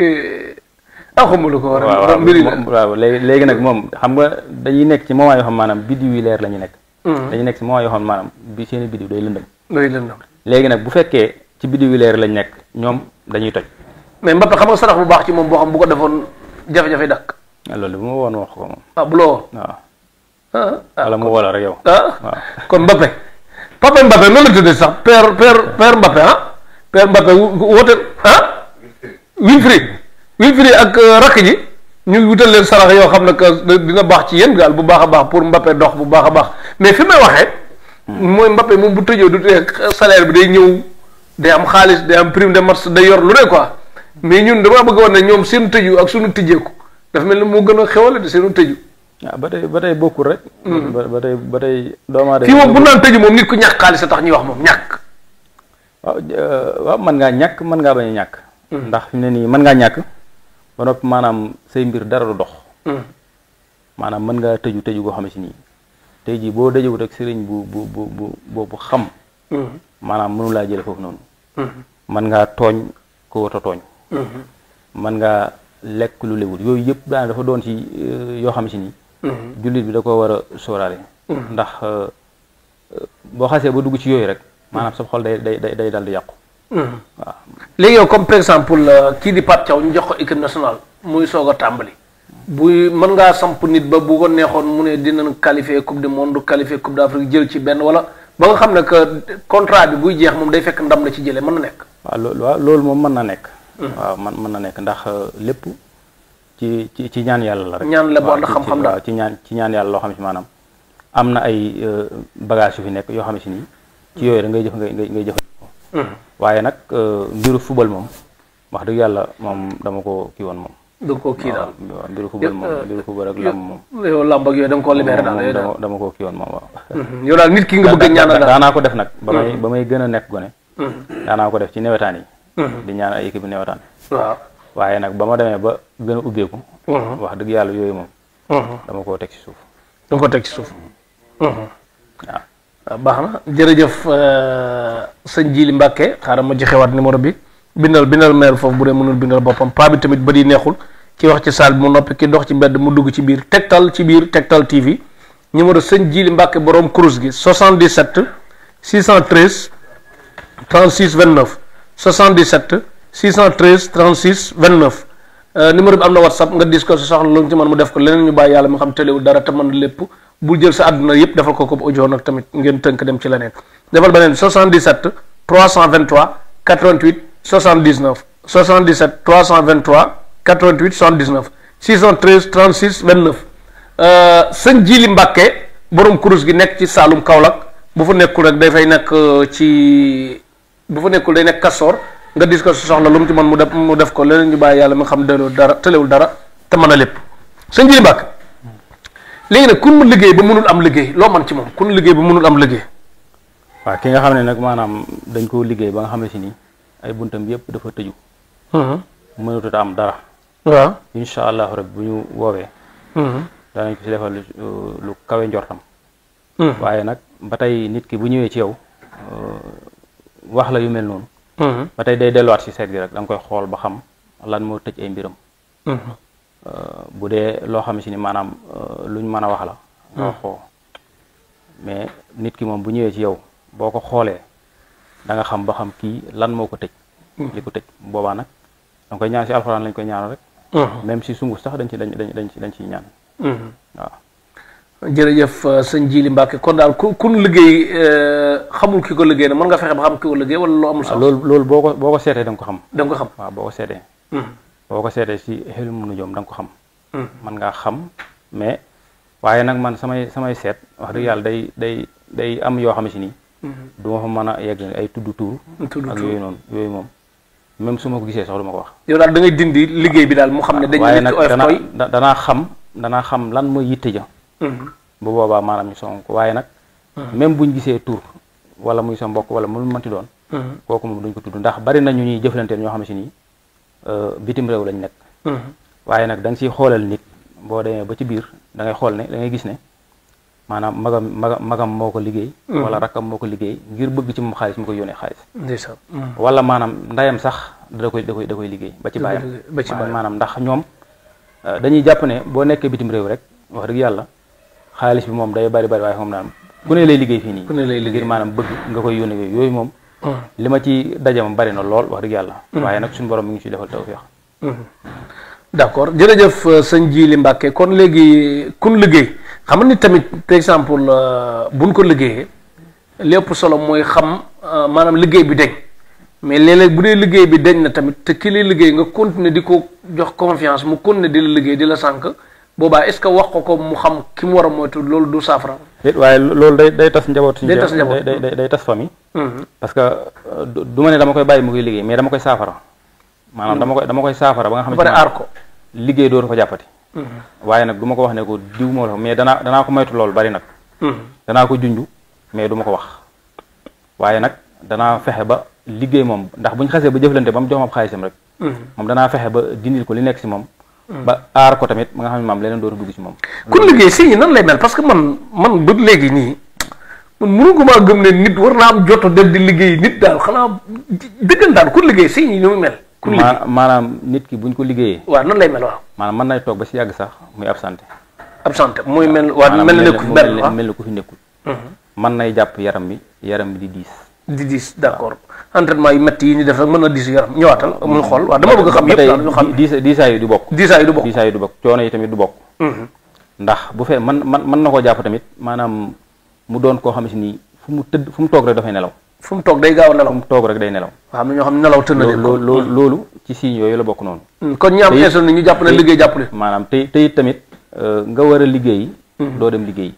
xamul lu ko waral. waaw léegi nag moom xam nga dañuy nekk ci moment yoo xam maanaam biddiw yi leer la ñu nekk. dañuy nekk ci moment yoo xam maanaam bi seen i biddiw day lëndëm. léegi nag bu fekkee ci biddiw yi leer lañ nekk ñoom dañuy toj. mais Mbappé xam nga sarax bu baax ci moom boo xam bu ko defoon jafe-jafe dakk. loolu bu ma woon wax ko moom. bu la woon. waaw. wala mu wala rek yow. waaw kon Mbappé papa Mbappé noonu la tuddee sax père Mbappé père Mbappé woote Wilfried ak rakk ji ñu wutal leen sarax yoo xam ne que dina baax ci yéen daal bu baax a baax pour Mbappé dox bu baax a baax mais fi may waxee. mooy Mbappé moom bu tëjoo du tee salaire bi day ñëw day am xaalis day am prime de match day yor lu ne quoi mais ñun damaa bëgg woon ne ñoom seen tëju ak sunu tëjeeku dafa mel ni moo gën a xewale de seenu tëju. waaw ba tey bokkul rek. ba tey doomu aadama fii moom bu naan tëju moom nit ku ñàkk xaalis a tax ñuy wax moom ñàkk. waaw mën ngaa ñàkk mën ngaa bañ a ñàkk. ndax fi mu ne nii mën ngaa ñàkk ba noppi maanaam say mbir dara du dox. maanaam mën ngaa tëju goo xam ne si nii tey jii boo dajewut ak sëriñ bu xam. maanaam mënu laa jële foofu noonu. mën ngaa tooñ ko wata tooñ. mën ngaa lekk lu lewul yooyu yëpp daanaka dafa doon ci yoo xam si ni. jullit bi da ko war a sóoraale. ndax boo xasee ba dugg ci yooyu rek maanaam sa xol day dal di yàqu. waaw léegi yow comme par exemple kii di Pape Thiaw ñu jox ko équipe nationale muy soog a tàmbali. buy mën ngaa samp nit ba bu ko neexoon mu ne dinañ qualifier coupe du monde qualifier coupe d'Afrique jël ci benn wala ba nga xam ne que contrat bi buy jeex moom day fekk ndam la ci jëlee mën na nekk. waaw loolu moom mën na nekk. waaw mën na nekk ndax lépp ci ñaan yàlla la rek. ñaan la bu ànd xam-xam daal ci ñaan yàlla loo xam si maanaam am na ay bagage yu fi nekk yoo xam si ni ci yooyu rek ngay jëfandikoo. waaye nag mbiru football moom wax dëgg yàlla moom dama ko kii woon moom. da nga koo kii daal waaw mbiru football ak lamb moom. yow lamb ak yooyu da nga koo libéré daal dama koo kii woon moom waaw. yow daal nit ki nga bëgg a ñaanal daal daanaa ko def nag. ba may gën a nekk gone. daanaa ko def ci newetaan yi. di ñaan ay équipe newetaan. waaw waaye nag ba ma demee ba gën a ubbeeku. wax dëgg yàlla yooyu moom. dama koo teg ci suuf. dama ko teg ci suuf. waaw baax na jërëjëf sëñ Jili Mbàkke xaaral ma joxewaat numéro bi bindal maire foofu bu dee mënul bindal boppam paa bi tamit bëri neexul ki wax ci saal bi mu noppi ki dox ci mbedd mu dugg ci biir Tektal TV numéro sëñ Jili Mbàkke borom kurus gi 77 613 36 29 77 613 36 29 numéro bi am na WhatsApp nga dis ko sa soxla lu ci man mu def ko leneen ñu bàyyi yàlla mu xam tëlewul dara te mën lépp bul jël sa àdduna yëpp defal ko audio nag tamit ngeen tënk dem ci leneen defal beneen 77 323 88 79 77 323 88 79 613 36 29 sëñ Jili Mbàkke borom kurus gi nekk ci Saalum Kaolack bu fa nekkul rek dafay nekk bu fa nekkul day nekk Kastoor nga dis ko sa soxla lu mu ci mën mu def ko leneen ñu bàyyi yàlla mi xam tëlewul dara te mën a lépp sëñ Jili Mbàkke léegi nag kun mu liggéey ba mënul am liggéey loo man ci moom kun liggéey ba mënul am liggéey. waaw ki nga xam ne nag maanaam dañ koo liggéey ba nga xam ne si ni ay buntam yëpp dafa tëju. mënatut a am dara. waaw incha allah rabbi bu ñu woowee. danañ ko si defal lu kawe njortam. waaye nag ba tey nit ki bu ñëwee ci yow wax la yu mel noonu. ba tey day delluwaat si seet gi rek da nga koy xool ba xam lan moo tëj ay mbiram. bu dee loo xam si ni maanaam luñ mën a wax la. nga wax ko mais nit ki moom bu ñëwee ci yow boo ko xoolee da nga xam ba xam kii lan moo ko tëj. li ko tëj boobaa nag da nga koy ñaan si alxuraan lañ koy ñaan rek. même si sunguf sax dañ ciy ñaan. waaw. jërëjëf sëñ Jili Mbàkke kon daal kun liggéey xamul ki ko liggéey na mën nga fexe ba xam ki ko liggéey wala loo amul sax. loolu boo ko seetee da nga ko xam. da nga ko xam waaw boo ko seetee. boo ko seetee si xel mu nu joom da nga ko xam. mën ngaa xam mais waaye nag man samay seet wax dëgg yàlla day am yoo xam si nii. du ma fa mën a yegg ay tudd tuur. ak yooyu noonu yooyu moom même su ma ko gisee sax du ma ko wax. yow daal da ngay dindi liggéey bi daal mu xam ne. dañuy waaye nag danaa xam lan mooy yitte ja. bu boobaa maanaam ñu song ko waaye nag. même buñ gisee tur wala muy sa mbokk wala mu mënti doon. kooku moom duñ ko tudd ndax bari na ñu ñuy jëflanteel ñoo xam si nii bitim réew lañ nekk. waaye nag da nga siy xoolal nit boo demee ba ci biir da ngay xool ne da ngay gis ne maanaam magam moo ko liggéey. wala rakkam moo ko liggéey ngir bëgg ci moom xaalis mu koy yónnee xaalis. ndeysaan. wala maanaam ndayam sax da koy liggéey ba ci baayam. maanaam ndax ñoom dañuy jàpp ne boo nekkee bitim réew rek wax dëgg yàlla xaalis bi moom day bari waaye moom naan ku ne lay liggéey fii nii. ku ne lay liggéey ngir maanaam bëgg nga koy yónnee yooyu moom. li ma ci daje moom bari na lool wax dëgg yàlla. waaye nag suñu borom mi ngi ciy defal tawfeex. d'accord jërëjëf sëñ Jili Mbàkke kon léegi kun liggéey xam nga ni tamit par exemple buñ ko liggéeyee lépp solo mooy xam maanaam liggéey bi deñ mais léeg-léeg bu dee liggéey bi deñ na tamit te ki lay liggéey nga continuer di ko jox confiance mu continuer di la liggéey di la sànq boobaa est-ce que wax ko mu xam ki mu war a moytu loolu du saafara. waaye loolu day tas njaboot. day tas njaboot day tas famille. parce que du ma ne dama koy bàyyi mu koy liggéey mais dama koy saafara. maanaam dama koy saafara ba nga xam ne. ba pare aar ko. liggéey dootu ko jàppati. waaye nag du ma ko wax ne ko diw moo la mais danaa ko moytu loolu bari nag. danaa ko junj mais du ma ko wax. waaye nag danaa fexe ba liggéey moom ndax bu ñu xasee ba jëflante ba mu jox ma xaalisam rek. moom danaa fexe ba dindil ko li nekk si moom. ba aar ko tamit ba nga xam ne maam leneen dootu dugg si moom. ku liggéey si ñi nan lay mel parce que man ba léegi nii man mënu ko maa gëm ne nit war naa am joto del di liggéey nit daal xanaa dëggantaan ku liggéey si ñi ñu mu mel. maanaam nit ki buñ ko liggéeyee. waaw nan lay mel waaw. maanaam mën nay toog ba si yàgg sax muy absenté. muy mel waaw mel na ku fi nekkul. mën nay jàpp yaram bi di diis. di diis d'accord entraînement yu métti yi ñu def rek mën na diis yaram ñëwaatal amul xool waaw dama bëgg a xam yëpp daal ñu xam diisaay yi du bokk. diisaay yi du bokk coono yi tamit du bokk. ndax bu fee mën na koo jàpp tamit maanaam mu doon koo xam si ni fu mu toog rek dafay nelaw. fu mu toog day gaaw a nelaw. fu mu toog rek day nelaw. waaw am na ñoo xam ne nelaw tën na leen. loolu ci signes yooyu la bokk noonu. kon ñi am insomnie ñu jàpp ne liggéey jàppale. maanaam tey tamit nga war a liggéey. doo dem liggéey.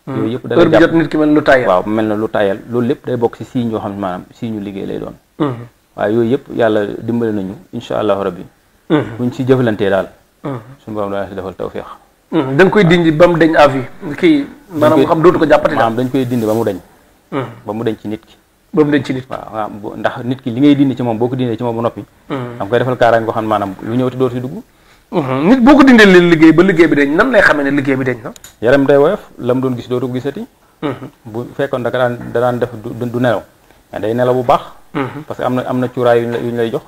yooyu yëpp da heure bi jot nit ki mel lu tayal. waaw mel na lu tayal loolu lépp day bokk ci signes yoo xam ne maanaam signes liggéey lay doon. waaye yooyu yëpp yàlla dimbali nañu incha allahu rabbi. buñ ci jëflantee daal. suñu borom dana si defal tawfeex. da nga koy dindi ba mu deñ à vie kii maanaam xam dootu ko jàppati daal. maanaam dañ koy dindi ba mu deñ. ba mu deñ ci nit ki. ba mu deñ ci nit. waaw ndax nit ki li ngay dindi ci moom boo ko dindee ci moom ba noppi. da nga koy defal kaaraange boo xam ne maanaam lu ñëw te dootu si dugg. nit boo ko dindee leen liggéey ba liggéey bi dañ nan lay xamee ne liggéey bi dañ na. yaram day woyof la mu doon gis dootu ko gisati. bu fekkoon da daan def du nelaw mais day nelaw bu baax. parce que am na cuuraay yu ñu lay jox.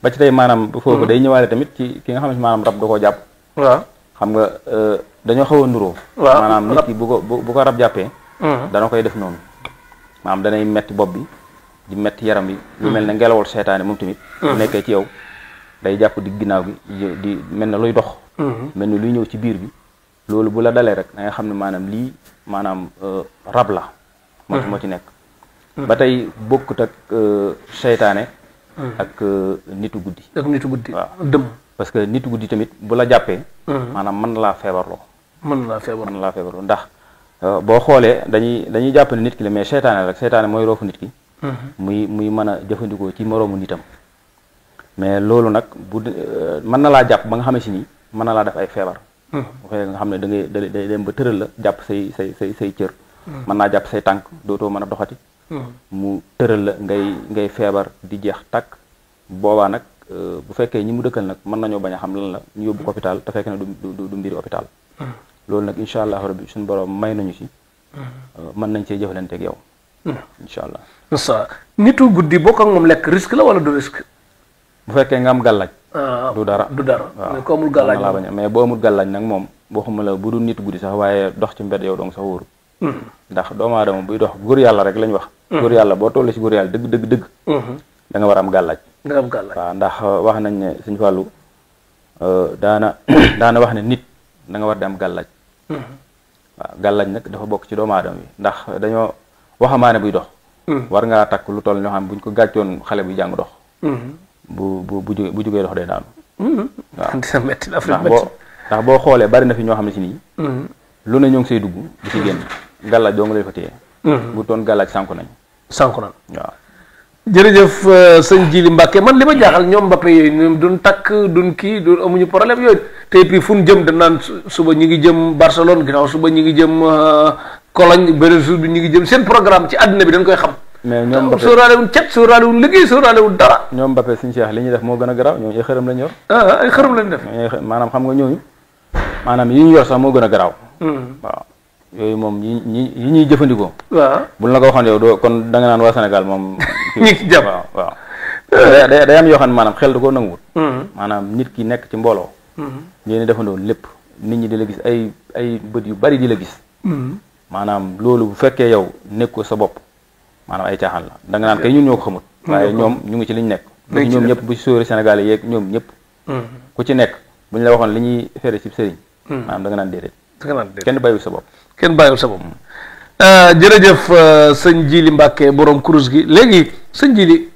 ba ci tey maanaam foofu day ñëwaale tamit ci ki nga xam ne maanaam rab da koo jàpp. waaw xam nga dañoo xaw a nuroo. waaw maanaam nit ki bu ko rab jàppee. dana koy def noonu. maanaam danay metti bopp bi di metti yaram bi lu mel ne ngelawal seytaane moom tamit bu nekkee ci yow day jàpp di ginnaaw gi di mel ne luy dox mel ne luy ñëw ci biir bi loolu bu la dalee rek da nga xam ne maanaam lii maanaam rab la moo ci nekk ba tey bokkut ak seytaane ak nitu guddi waaw dëm parce que nitu guddi tamit bu la jàppee maanaam mën na laa feebarloo ndax boo xoolee dañuy jàpp ne nit ki la mais seytaane mooy roofu nit ki muy mën a jëfandikoo ci moroomu nitam mais loolu nag mën na laa jàpp ba nga xam ne si nii mën na laa def ay feebar bu fekkee nga xam ne day dem ba tëral la jàpp say cër mën naa jàpp say tànk dootoo mën a doxati mu tëral la ngay feebar di jeex tàkk boobaa nag bu fekkee ñi mu dëkkal nag mën nañoo bañ a xam lan la ñu yóbbu ko hôpital te fekk ne du mbiri hôpital loolu nag incha allah rabbi suñu borom may nañu si mën nañ cee jëflante ak yow incha allah sa nitu guddi bokk ak moom lekk risque la wala du risque bu fekkee nga am gàllaaj du dara waaw mais ko amul gàllaaj mais boo amul gàllaaj nag moom waxuma la bu dul nitu guddi sax waaye dox ci mbedd yow dong sax wóoru ndax doomu aadama buy dox góor yàlla rek lañ wax góor yàlla boo tollee si góor yàlla dëgg da nga war a am gàllaaj waaw ndax wax nañ ne Sëñ Fallu daana wax ne nit da nga war di am gàllaaj waaw gàllaaj nag dafa bokk ci doomu aadama bi ndax dañoo waxamaane buy dox war ngaa takk lu toll ñoo xam buñ ko gàccoon xale buy jàng dox bu jógee dox day daanu waaw ndax boo xoolee bari na fi ñoo xam ne si nii lu ne ñoo ngi say dugg di ci génn gàllaaj doo nga lay fa téye bu toon gàllaaj sànku nañ waaw jërëjëf sëñ Jili Mbàkke man li ma jaaxal ñoom Mbappé yooyu ñoom duñ takk duñ kii duñ amuñu problème yooyu te puis fu ñu jëm dañ naan suba ñi ngi jëm Barcelone ginnaaw suba ñi ngi jëm Cologne beneen jour bi ñi ngi jëm seen programme ci àddina bi dañ koy xam mais ñoom Mbappé sóoraale wuñ cet sóoraale wuñ liggéey sóoraale wuñ dara ñoom Mbappé suñu Cheikh li ñuy def moo gën a garaaw ñooñu ay xërëm lañ yor ay xërëm lañ def maanaam xam nga ñooñu maanaam yi ñu yor sax moo gën a garaaw waaw yooyu moom yi ñuy jëfandikoo waaw buñ la ko waxoon yow doo kon da nga naan waa Sénégal moom ñi ci jàpp waaw day am yoo xam ne maanaam xel da koo nanguwut maanaam nit ki nekk ci mbooloo ngeen defandoo lépp nit ñi di la gis ay bët yu bari di la gis maanaam loolu bu fekkee yow nekkoo sa bopp maanaam ay caaxaan la da nga naan kay ñun ñoo ko xamut waaye ñoom ñu ngi ci liñ nekk ñoom ñëpp bu sóori Sénégal yi yeeg ñoom ñëpp ku ci nekk bu ñu la waxoon li ñuy fere ci sëriñ maanaam da nga naan déedéet kenn bàyyiwul sa bopp jërëjëf sëñ Jili Mbàkke borom kurus gi léegi sëñ Jili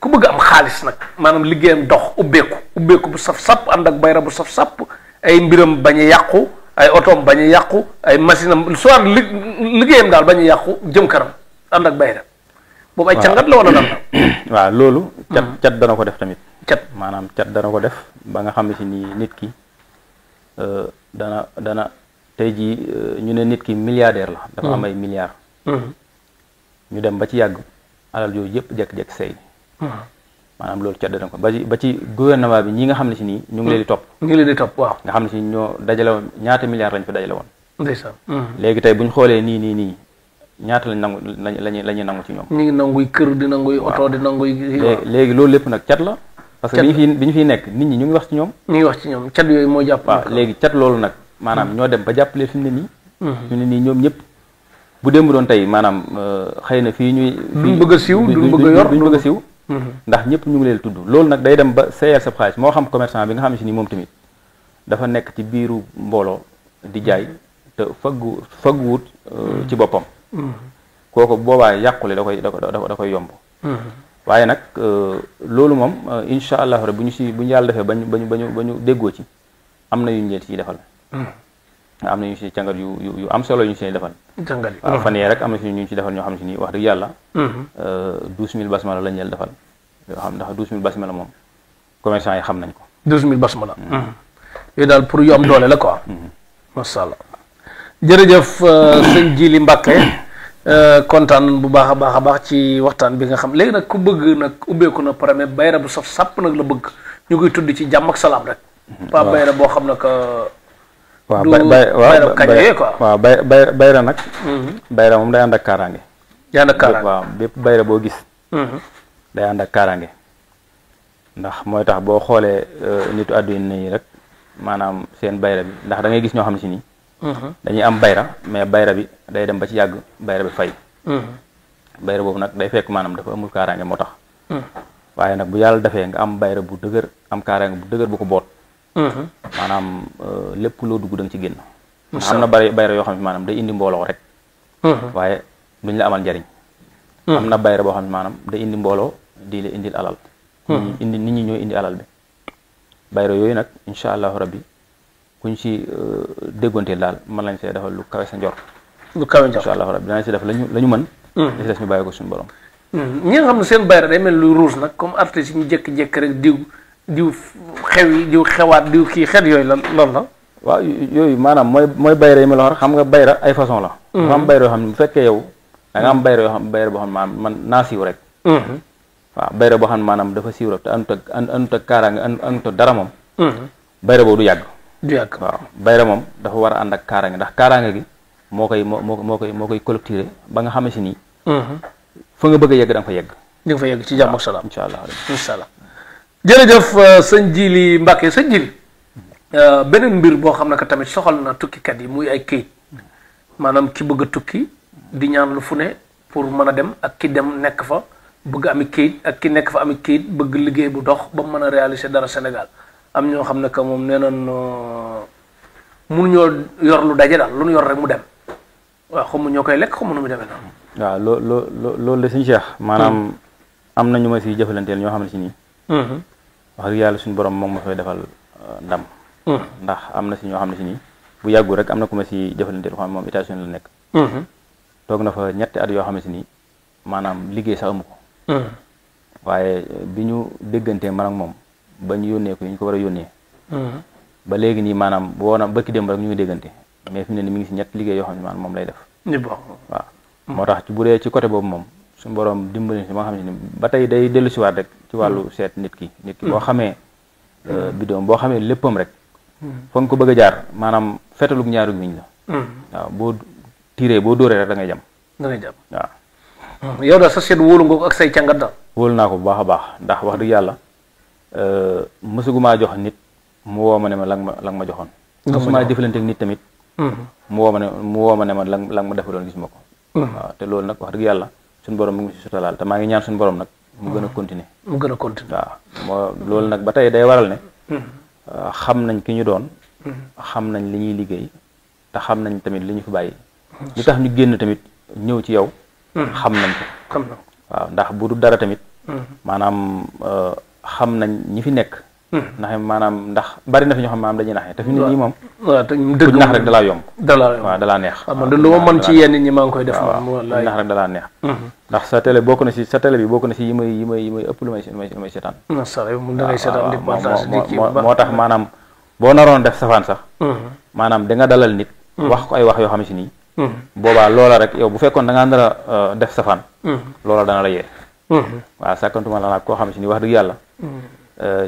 ku bëgg am xaalis nag maanaam liggéeyam dox ubbeeku bu saf-sapp ànd ak bayra bu saf-sapp ay mbiram bañ a yàqu ay otoom bañ a yàqu ay machine am soit liggéeyam daal bañ a yàqu jëm kanam ànd ak bayra boobu ay cangat la wala lan la waaw loolu cat dana ko def tamit maanaam cat dana ko def ba nga xam ne si nii nit ki dana tey jii ñu ne nit ki milliardaire la dafa am ay milliards ñu dem ba ci yàgg alal yooyu yëpp jekk-jekk sey maanaam loolu cat dana ko ba ci gouvernement bi ñi nga xam ne si nii ñu ngi leen di topp waaw nga xam ne si ñoo dajale woon ñaata milliards lañ fi dajale woon ndeysaan léegi tey bu ñu xoolee nii ñaata lañ nangu la ñuy nangu ci ñoom ñu ngi nanguy kër di nanguy oto di nanguy léegi loolu lépp nag cat la parce que bi ñu fiy nekk nit ñi ñu ngi wax ci ñoom cat yooyu moo jàpp waaw léegi cat loolu nag maanaam ñoo dem ba jàppale fi mu ne nii ñoom ñëpp bu démb doon tey maanaam xëy na fii ñuy duñ bëgg a siiw duñ bëgg a siiw ndax ñëpp ñu ngi leen tudd loolu nag day dem ba seeyal sa xaalis moo xam commerçant bi nga xam ne si nii moom tamit dafa nekk ci biiru mbooloo di jaay te fagguwut ci boppam kooku boobaa yàqule da koy yomb waaye nag loolu moom incha allah rek bu ñu yàlla defee ba ñu déggoo ci am na yu ñu leen ciy defal am na ñu si càngat yu am solo yu ñu si defal waaw fan yee rek am na si ñu ci defal ñoo xam ne si nii wax dëgg yàlla 12000 basmala lañ leen defal yoo xam ndax 12000 basmala moom commerçant yi xam nañ ko 12000 basmala yooyu daal pour yu am doole la quoi masha Allah jërëjëf sëñ Jili Mbàkke kontaan bu baax a baax ci waxtaan bi nga xam léegi nag ku bëgg nag ubbeeku na premier bayra bu saf sàpp nag la bëgg ñu koy tudd ci jàmm ak salaam rek pas bayra boo xam ne que waaw bayra nag bayra moom day ànd ak kaaraange waaw bépp bayra boo gis day ànd ak kaaraange ndax mooy tax boo xoolee nitu àdduna yi rek maanaam seen bayra bi ndax da ngay gis ñoo xam ne si nii dañuy am bayra mais bayra bi day dem ba ci yàgg bayra bi fay bayra boobu nag day fekk maanaam dafa amul kaaraange moo tax waaye nag bu yàlla defee nga am bayra bu dëgër am kaaraange bu dëgër bu ko boot maanaam lépp loo dugg da nga ci génn ndax am na bayra yoo xam ne maanaam day indi mbooloo rek waaye duñ la amal njariñ am na bayra boo xam ne maanaam day indi mbooloo di la indil alal nit ñi ñooy indi alal bi bayra yooyu nag incha allahu rabbi kuñ ci déggoonteel daal mën lañ see defal lu kawe sa njort lu kawe njort incha allahu rabbi danañ si def lañu mën li si des ñu bàyyi ko suñu borom ñi nga xam ne seen bayra day mel lu rouge nag comme artiste yi ñu jékki-jékki rek diw xew yi diw xewaat diw kii xeet yooyu lan loolu la waaw yooyu maanaam mooy bayra yi ma la wax xam nga bayra ay façon la dafa am bayra yoo xam ne bu fekkee yow da nga am bayra yoo xam bayra boo xam ne maanaam man naa siiw rek waaw bayra boo xam ne maanaam dafa siiw rek te anut ak kaaraange anut ak dara moom bayra boobu du yàgg waaw bayra moom dafa war a ànd ak kaaraange ndax kaaraange gi moo koy collecté ba nga xam si nii fa nga bëgg a yegg da nga fa yegg di nga fa yegg ci jàmm ak salaam incha allah incha allah jërëjëf sëñ Jili Mbàkke sëñ Jili beneen mbir boo xam ne que tamit soxal na tukkikat yi muy ay këyit maanaam ki bëgg a tukki di ñaan lu fu ne pour mën a dem ak ki dem nekk fa bëgg ami këyit ak ki nekk fa ami këyit bëgg liggéey bu dox ba mën a réaliser dara Sénégal am ñoo xam ne que moom nee nañ mënuñoo yor lu daje daal lu ñu yor rek mu dem waaw xamu ñoo koy lekk xamu nu mu demee noonu. waaw loolu de suñu Cheikh maanaam am na ñu ma si jëfalanteel ñoo xam ne si nii wax dëgg yàlla suñu borom moom ma fay defal ndam ndax am na si ñoo xam ne si nii bu yàggu rek am na ku ma si jëfalanteel xam moom États-Unis la nekk toog na fa ñetti at yoo xam ne si nii maanaam liggéey sax amu ko waaye bi ñu déggantee man ak moom ba ñu yónnee ko ñu ko war a yónnee ba léegi nii maanaam woona bëkki démb rek ñu ngi déggante mais fi mu ne ni mi ngi si ñetti liggéey yoo xam ne maanaam moom lay def waaw moo tax bu dee ci côté boobu moom suñu borom dimbali si ma nga xam ne ni ba tey day dellu siwaat rek ci wàllu seet nit ki boo xamee bidéom boo xamee léppam rek fa nga ko bëgg a jaar maanaam fetalug ñaaru miñ la waaw boo tiré boo dóoree rek da ngay jam waaw yow daal sa seet wóolu nga ko ak say càngat daal wóolu naa ko bu baax a baax ndax wax dëgg yàlla mësugumaa jox nit mu woo ma ne ma la nga ma joxoon mësumaa jëfalante ak nit tamit mu woo ma ne ma la nga ma defaloon gis ma ko waaw te loolu nag wax dëgg yàlla suñu borom mu ngi si sutalaal te maa ngi ñaan suñu borom nag mu gën a continuer waaw moo loolu nag ba tey day waral ne xam nañ ki ñu doon xam nañ li ñuy liggéey te xam nañ tamit li ñu fi bàyyi li tax ñu génn tamit ñëw ci yow xam nañ ko waaw ndax bu du dara tamit maanaam xam nañ ñi fi nekk ndax bari na fi ñoo xam maanaam dañuy naxee te fi nit ñi moom dëgg nax rek dalaa yomb waaw dalaa neex man de lu ma mën ci yenn ñi maa ngi koy def wallaay nax rek dalaa neex ndax sa télé bokk na si sa télé bi bokk na si yi may ëpp lu may seetaan moo tax maanaam boo naroon def safaan sax maanaam da nga dalal nit wax ko ay wax yoo xam ne si nii boobaa loola rek yow bu fekkoon da ngaa nar a def safaan loola dana la yee waaw sàkkantuma la nag koo xam ne si nii wax dëgg yàlla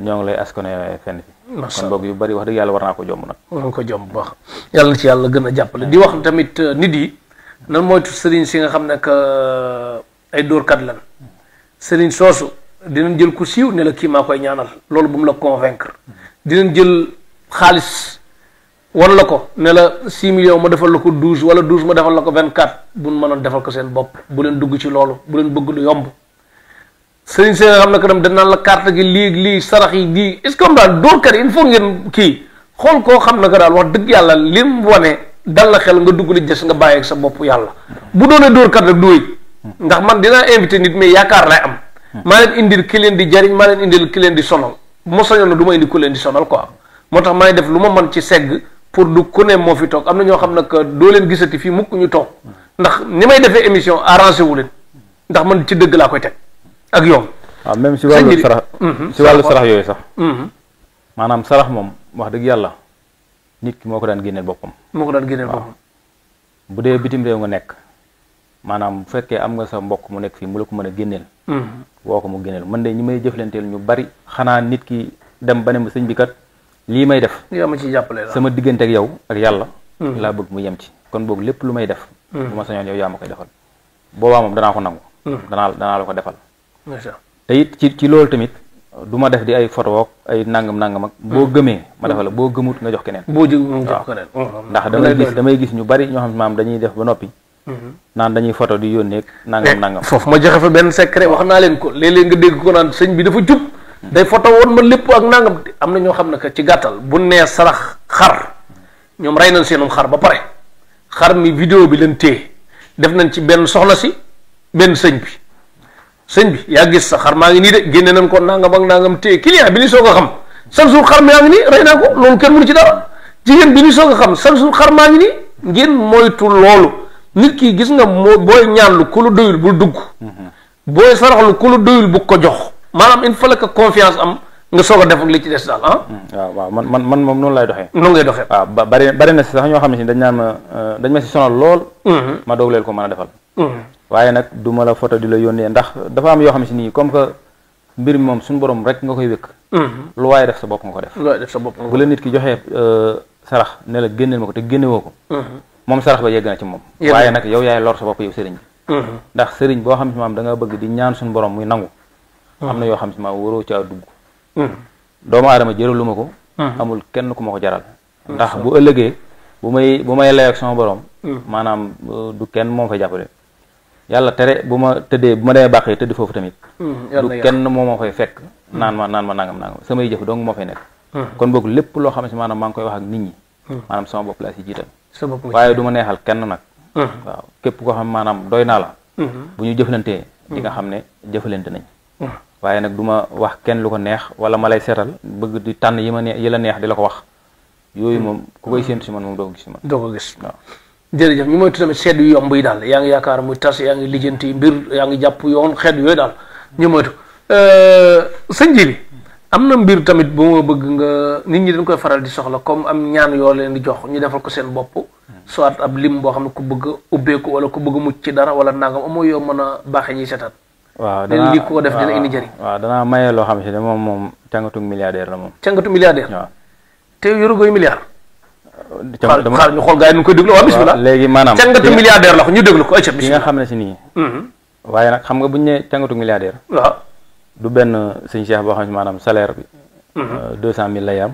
ñoo ngi lay askane fenn fi kon boog yu bari wax dëgg yàlla war naa ko jomb nag war nga ko jomb bu baax yàlla na ci yàlla gën a jàppale di wax tamit nit yi nan moytu sëriñ si nga xam ne que ay dóorkat lan sëriñ soosu dinañ jël ku siiw ne la kii maa koy ñaanal loolu bu mu la convaincre dinañ jël xaalis wan la ko ne la 6 millions ma defal la ko 12 wala 12 ma defal la ko 24 bu ñu mënoon defal ko seen bopp bu leen dugg ci loolu bu leen bëgg lu yomb sëriñ si nga xam ne que dem danaan la carte gi lii sarax yi lii est-ce que am daal dóorkat yi il faut ngeen kii xool koo xam ne que daal wax dëgg yàlla lim wane dal la xel nga dugg li des nga bàyyi ak sa bopp yàlla bu doonee dóorkat rek du wéy ndax man dinaa invité nit mais yaakaar lay am maa leen indil ki leen di jariñ maa leen indil ki leen di sonal moo sañoon na du ma indi ku leen di sonal quoi moo tax maay def lu ma mën ci segg pour du ku ne moo fi toog am na ñoo xam ne que doo leen gisati fii mukk ñu toog ndax ni may defee émission arrangé wu leen ndax man ci dëgg laa koy teg ak yow. waaw même si wàllu sarax si wàllu sarax yooyu sax maanaam sarax moom wax dëgg yàlla nit ki moo ko daan génneel boppam bu dee bitim réew nga nekk maanaam bu fekkee am nga sa mbokk mu nekk fii mu la ko mën a génneel woo ko mu génneel man de ñi may jëflanteel ñu bari xanaa nit ki dem ba ne ma sëñ bi kat lii may def ma ci jàppale sama diggante ak yow ak yàlla laa bëgg mu yem ci kon boog lépp lu may def bu ma sañoon yow yaa ma koy defal boobaa moom danaa ko nangu danaa la ko defal te it ci loolu tamit du ma def di ay photo ak ay nangam ak boo gëmee ma defal la boo gëmut nga jox keneen boo jox keneen ndax damay gis ñu bari ñoo xam ne maam dañuy def ba noppi naan dañuy photo di yónnee nangam nangam. foofu ma joxe fa benn secret wax naa leen ko léeg-léeg nga dégg ko naan sëñ bi dafa jub day photo woon ma lépp ak nangam am na ñoo xam ne que ci gàttal bu nee sarax xar ñoom rey nañ seenum xar ba pare xar mi vidéo bi leen téye def nañ ci benn soxna si benn sëñ bi yaa gis sa xar maa ngi nii de génne nañ ko nangam ak nangam téye client bi ni soog a xam chaque jour xar maa ngi nii rey naa ko loolu kenn mënu ci dara jigéen bi ni soog a xam chaque jour xar maa ngi nii ngeen moytu loolu nit ki gis nga booy ñaan lu ku lu doyul bul dugg booy sarax lu ku lu doyul bu ko jox maanaam il fallait que confiance am nga soog a def ak li ci des daal ah. waaw man moom noonu lay doxee. noonu ngay doxee. waaw bari na si sax ñoo xam ne si dañ ma si sonal lool. ma doog leen ko mën a defal. waaye nag du ma la photo di la yónnee ndax dafa am yoo xam ne si nii comme que mbir mi moom suñu borom rek nga koy wékk. lu waaye def sa bopp nga ko def. lu waaye def sa bopp nga ko bu la nit ki joxee sarax ne la génneel ma ko te génnewoo ko. moom sarax ba yegg na ci moom. waaye nag yow yaay lor sa bopp yow sëriñ bi. ndax sëriñ boo xam si maam da nga bëgg di ñaan suñu borom muy nangu. am na yoo xam si maam waroo caa dugg. doomu aadama jëralu ma ko. amul kenn ku ma ko jaral. ndax bu ëllëgee bu may lay ak sama borom. maanaam du kenn moom fay jàppale. yàlla tere bu ma demee bàqee tëdd foofu tamit. du kenn moo ma fay fekk. naan ma nangam samay jëf dong moo fay nekk. kon boog lépp loo xam si maanaam maa ngi koy wax ak nit ñi. maanaam sama bopp laa si jiital. waaye du ma neexal kenn nag. waaw képp koo xam maanaam doy naa la. bu ñu jëflantee di nga xam ne jëflante nañ. waaye nag du ma wax kenn lu ko neex wala ma lay seetal bëgg di tànn yi la neex di la ko wax yooyu moom ku koy séentu si man moom doo ko gis si man. doo ko gis waaw. jërëjëf ñu moytu tamit seet yu yomb yi daal yaa ngi yaakaar muy tas yaa ngi lijjanti mbir yaa ngi jàpp yoon xeet yooyu daal ñu moytu sëñ ji bi am na mbir tamit bu ma bëgg nga nit ñi dañ koy faral di soxla comme am ñaan yoo leen di jox ñu defal ko seen bopp soit ab lim boo xam ne ku bëgg ubbeeku wala ku bëgg mucc ci dara wala nangam amoo yoo mën a baaxee ñuy seetaat. waaw danaa lii ko def dina indi njëriñ. waaw danaa maye loo xam si ne moom càngatu milliardaire la moom. càngatu milliardaire. waaw te yorugooy milliard. dama xaar ñu xool gars yi nu koy déglu waaw bismillah. léegi maanaam càngatu milliardaire la ko ñu déglu ko ayca bismillah. nga xam ne si nii. waaye nag xam nga buñu ne càngatu milliardaire. waaw du benn sëñ Cheikh boo xam ne maanaam salaire bi. 200 000 lay am.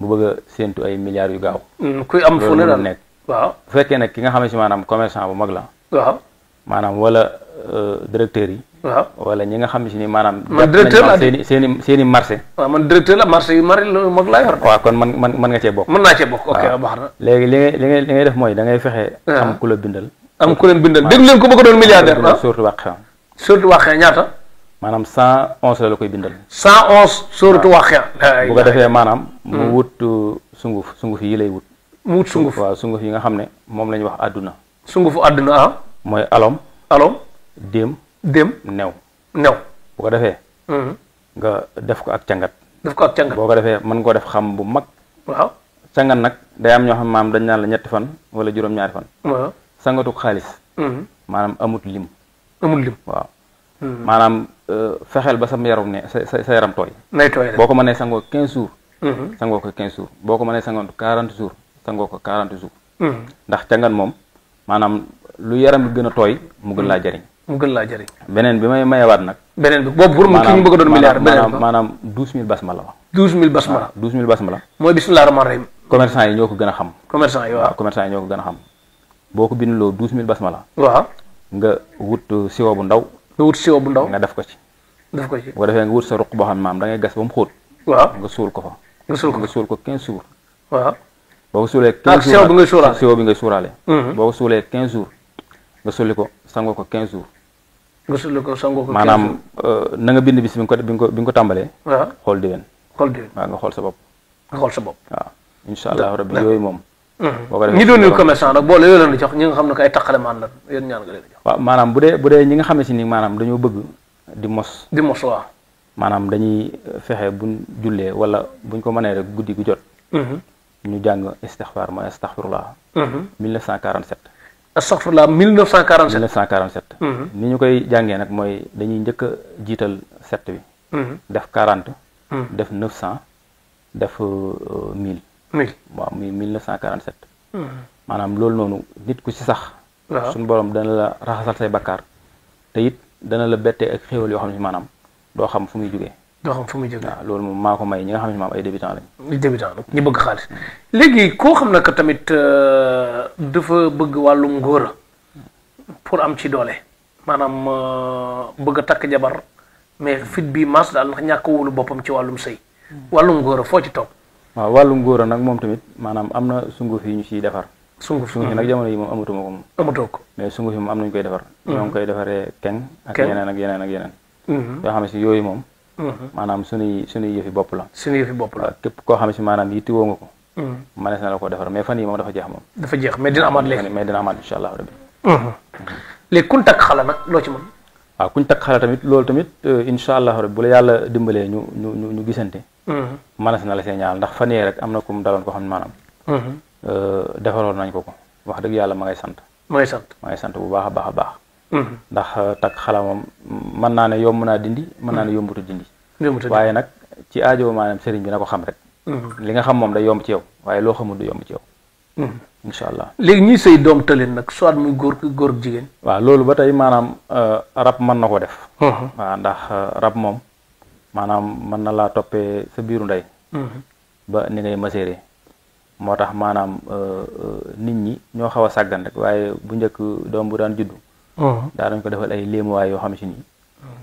bu bëgg a séentu ay milliards yu gaaw. kuy am fu ne daal nekk. waaw bu fekkee nag ki nga xam ne si maanaam commerçant bu mag la. waaw maanaam wala directeur yi. waaw wala ñi nga xam ne si ni maanaam. man directeur la seeni marché. waaw man directeur la marché yu mari mag laa yor. waaw kon man nga cee bokk. mën naa cee bokk ok baax na. léegi li ngay def mooy da ngay fexe. am ku la bindal. am ku leen bindal dégg leen ko bëgg doon milliardaire ah. surtout wàqe. surtout wàqe ñaata. maanaam 111 la koy bindal. 111 surtout wàqe. bu ko defee maanaam. mu wut sunguf yi lay wut. mu wut sunguf waaw sunguf yi nga xam ne moom la ñuy wax àdduna. sungufu àdduna ah. mooy alom. déem. new. bu ko defee. nga def ko ak cangat. boo ko defee mën nga ko def xam bu mag. waaw cangat nag day am ñoo xam maam dañ naan la 3 fan wala juróom-ñaari fan. waaw sangatuk xaalis. maanaam amut lim. waaw. maanaam fexeel ba sam yaram ne sa yaram tooy. nay tooy boo ko mënee sangoo 15 jours. sangoo ko 15 jours boo ko mënee sangoo 40 jours sangoo ko 40 jours. ndax cangat moom maanaam lu yaram bi gën a tooy mu gën laa jariñ. beneen bi may mayewaat nag. beneen bi boobu pour mu ki ñu bëgg a doon milliard. maanaam 12000 basmala la. 12000 basmala. 12000 basmala. mooy bismillah rahmaan rahim. commerçant yi ñoo ko gën a xam. commerçant yi waaw commerçant yi ñoo ko gën a xam. boo ko bindloo 12000 basmala. waaw nga wut siwo bu ndaw. nga def ko ci. bu ko defee nga wut sa ruq boo xam ne maam da ngay gas ba mu xóot. waaw nga suul ko fa. nga suul ko 15 jours. waaw boo ko suulee 15 jours siwo bi ngay suuraale siwo bi ngay suuraale. boo ko suulee 15 jours nga sulli ko sangoo ko 15 jours. nga sulli ko sangoo ko 15 jours maanaam na nga bind bis bi nga ko tàmbalee. waaw xool déwén. waaw nga xool sa bopp. waaw incha allah rabbi yooyu moom. boo ko defee ñi doonul commerçant nag boole yooyu leen di jox ñi nga xam ne ko ay taqale maan la yéen ñaan nga leen di jox. waaw maanaam bu dee ñi nga xam ne si ni maanaam dañoo bëgg di mos. waaw. maanaam dañuy fexe buñ jullee wala buñ ko mënee rek guddi gu jot. ñu jàng istixfaar mooy astaxfirullah. 1947. astaghfirullah 1947. ni ñu koy jàngee nag mooy dañuy njëkk a jiital 7 bi. def 40. def 900 def 1000. waaw muy 1947. maanaam loolu noonu nit ku ci sax. waaw suñu borom dana la raxasal say bakkaar te it dana la bettee ak xéwal yoo xam ne maanaam doo xam fu muy jógee. waaw loolu moom maa ko may ñi nga xam ne maam ay débutant lañ. ñu bëgg xaalis léegi koo xam ne que tamit dafa bëgg wàllum ngóora pour am ci doole maanaam bëgg a takk jabar mais fit bi mas daal ndax ñàkk wóolu boppam ci wàllum sëy wàllum ngóor a foo ci toog. waaw wàllum góor a nag moom tamit maanaam am na sunguf yi ñu ciy defar. sunguf yi nag jamono yi moom amatuma ko moom. amatoo ko mais sunguf yi moom am nañu koy defar. ñoo ngi koy defaree keng ak yeneen ak yeneen ak yeneen. yoo xam ne si yooyu moom. maanaam suñuy yëfi bopp la. suñu yëfi bopp la képp koo xam ne si maanaam yittewoo nga ko. manees na la ko defar mais fan yi moom dafa jeex moom. dafa jeex mais dina amaat léegi mais dina amaat incha allah rabbi. léegi kuñ takk xala nag loo ci mën. waaw kuñ takk xala tamit loolu tamit incha allah rabbi bu la yàlla dimbalee ñu gisante. manees na la see ñaal ndax fan yee rek am na ku mu daloon ko xam ne maanaam. defaroon nañ ko wax dëgg yàlla ma ngay sant. ma ngay sant bu baax a baax a baax. ndax takk xala moom mën naa ne yomb naa dindi mën naa ne yombutu dindi. waaye nag ci aajo maanaam sëriñ bi na ko xam rek. li nga xam moom day yomb ci yow waaye loo xamul du yomb ci yow. incha allah léegi ñuy sëy doom tëleen nag soit muy góor ak jigéen. waaw loolu ba tey maanaam rab mën na ko def. waaw ndax rab moom maanaam mën na laa toppee sa biiru ndey. ba ni ngay maseeree moo tax maanaam nit ñi ñoo xaw a sàggan rek waaye bu njëkk doom bu daan juddu. daa dañ ko defal ay léemuwaay yoo xam si ni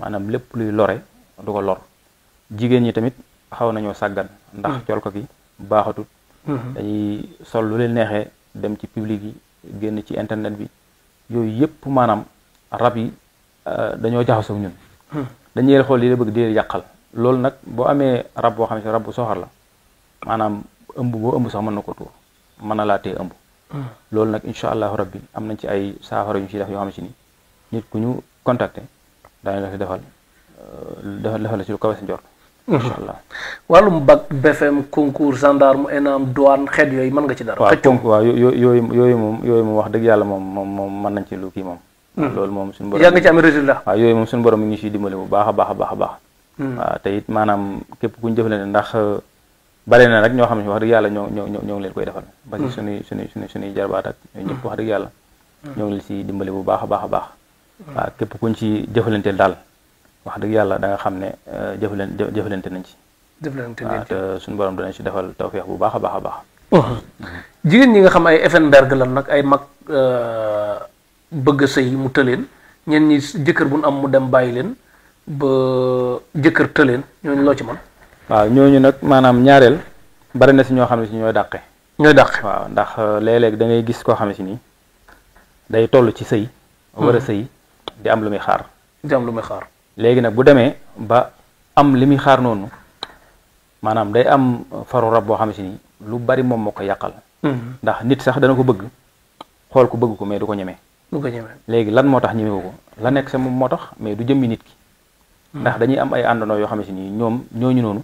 maanaam lépp luy lore du ko lor jigéen ñi tamit xaw nañoo sàggan ndax col ko gi baaxatut. dañuy sol lu leen neexee dem ci public yi génn ci internet bi yooyu yëpp maanaam rab yi dañoo jaxasoo ak ñun. dañuy xool li la bëgg di yàqal loolu nag boo amee rab boo xam ne si rab bu soxor la maanaam ëmb boo ëmb sax mën na ko tuur mën na laa tee ëmb. loolu nag incha allahu rabbi am nañ ci ay saafara yu ñu ciy def yoo xam ne si ni nit ku ñu contacter daañu la fi defal la ci lu kawe sa njort. incha allah wàllum bac BFM concours gendarme ENAM douane xeet yooyu mën nga ci dara. waaw yooyu moom wax dëgg yàlla moom mën nañ ci lu kii moom. loolu moom suñu borom yaa ngi ci am résultat. waaw yooyu moom suñu borom mi ngi ciy dimbale bu baax a baax a baax a baax. waaw te it maanaam képp ku ñu jëflante ndax bare na rek ñoo xam ne wax dëgg yàlla ñoo ngi leen koy defal. parce que suñuy jarbaat ak ñooy ñëpp wax dëgg yàlla. ñoo ngi leen si dimbale bu baax a baax a baax. waaw képp kuñ ci jëflanteel daal wax dëgg yàlla da nga xam ne jëflante nañ ci. waaw te suñu borom danañ si defal tawfeex bu baax a baax a baax. jigéen ñi nga xam ay Effenberg lan nag ay mag bëgg a sëy mu tëleen ñeen ñi jëkkër bu nu am mu dem bàyyi leen ba jëkkër tëleen ñooñu loo ci man waaw ñooñu nag maanaam ñaareel bari na si ñoo xam ne si ñooy dàqe. waaw ndax léeg-léeg da ngay gis koo xam ne si nii day toll ci sëy. war a sëy di am lu muy xaar. léegi nag bu demee ba am li muy xaar noonu maanaam day am faru rab boo xam ne si nii lu bari moom moo ko yàqal. ndax nit sax dana ko bëgg xool ko bëgg ko mais du ko ñemee. léegi lan moo tax ñemewu ko la nekk sa moom moo tax mais du jëmmi nit ki. ndax dañuy am ay àndandoo yoo xam ne si nii ñooñu noonu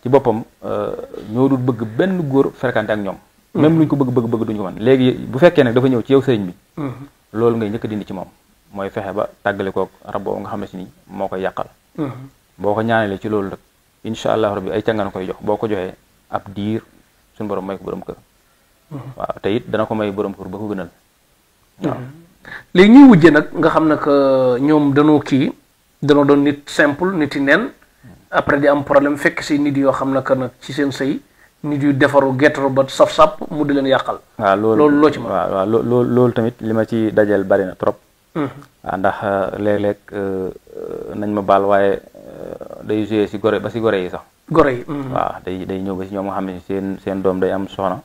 ci boppam ñoo dul bëgg benn góor fréquenté ak ñoom. même luñ ko bëgg duñ ko mën léegi bu fekkee nag dafa ñëw ci yow sëriñ bi. loolu ngay njëkk dindi ci moom mooy fexe ba tàggale koog rab boobu nga xam ne si nii moo koy yàqal. boo ko ñaanalee ci loolu rek incha allah rabbi ay càngaan koy jox boo ko joxee ab diir suñu borom may ko borom kër. waaw te it dana ko may borom kër ba ko gënal. waaw léegi ñuy wujje nag nga xam ne que ñoom danoo doon nit simple nit yi neen après di am problème fekk si nit yoo xam ne que nag ci seen sëy nit yu defaru gettaru ba saf-sap mu di leen yàqal. waaw loolu loo ci mën. waaw loolu tamit li ma ci dajal bari na trop. waaw ndax léeg-léeg nañ ma baal waaye day joué si gore ba si gore yi sax. gore yi. waaw day ñëw ba si ñoom nga xam ne seen doom day am soxna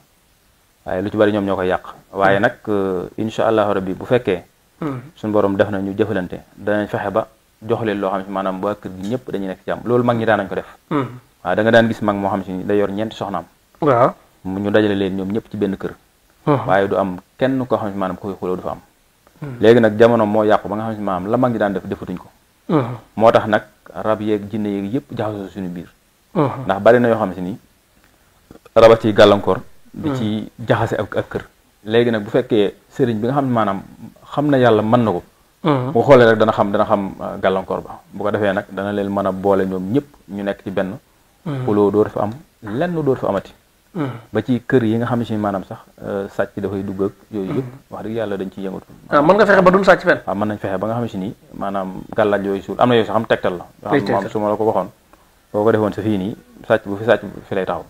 waaye lu ci bari ñoom ñoo koy yàq waaye nag incha allahu rabbi bu fekkee. suñu borom def na ñu jëfalante danañ fexe ba jox leen loo xam ne maanaam waa kër gi ñëpp dañuy nekk jàmm loolu mag ñi daan nañ ko def. waaw da nga daan gis mag moo xam si day yor ñeenti soxnaam. waaw ñu dajale leen ñoom ñëpp ci benn kër. waaye du am kenn koo xam ne maanaam koy xuloo du fa am. léegi nag jamono moo yàqu ba nga xam ne maanaam la mag ñi daan def defatuñ ko. moo tax nag rab yeeg jinne yeeg yëpp jaxasoo suñu biir. ndax bari na yoo xam ne si nii raba ci gàllankoor. di ci jaxase ak kër. léegi nag bu fekkee sëriñ bi nga xam ne maanaam xam na yàlla mën na ko. bu xoolee rek dana xam gàllankoor ba bu ko defee nag dana leen mën a boole ñoom ñëpp ñu nekk ci benn. xuloo doo fa am lenn doo fa amati. ba ci kër yi nga xam ne si maanaam sax sàcc dafay dugg ak yooyu yëpp wax dëgg yàlla dañ ciy yëngatu. mën nga fexe ba duñ sàcc fenn. waaw mën nañ fexe ba nga xam ne si nii maanaam gàllaaj yooyu suul am na yooyu sax am tegtal la. yoo xam su ma la ko waxoon boo ko defoon sa fii nii sàcc bu fi lay taxaw.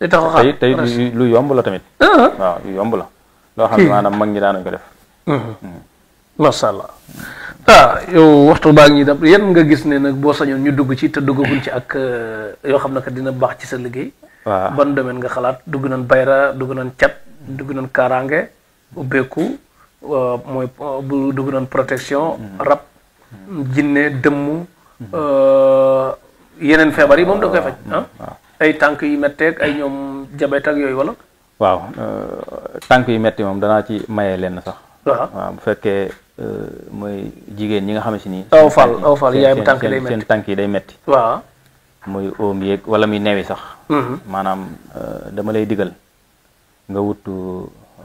day taxaw xaar tey lu yomb la tamit. waaw yu yomb la. loo xam ne maanaam mag ñi daan nañ ko def. macha allah yow waxtu baa ngi dab yan nga gis ne nag boo sañoon ñu dugg ci te duggaguñ ci ak yoo xam ne que dina baax ci sa liggéey. waaw ban domaine nga xalaat dugg nañ bayra dugg nañ cat dugg nañ kaaraange ubbeeku mooy bu dugg nañ protection rab jinne dëmm yeneen feebar yi moom da koy faj ay tànk yu metteeg ay ñoom jabet ak yooyu wala. waaw tànk yu metti moom danaa ci maye lenn sax. waaw bu fekkee mooy jigéen ñi nga xam ni. aw fal yaay bu tànk day metti seen tànk yi day metti. waaw muy oom yeeg wala muy newi sax. maanaam dama lay digal nga wut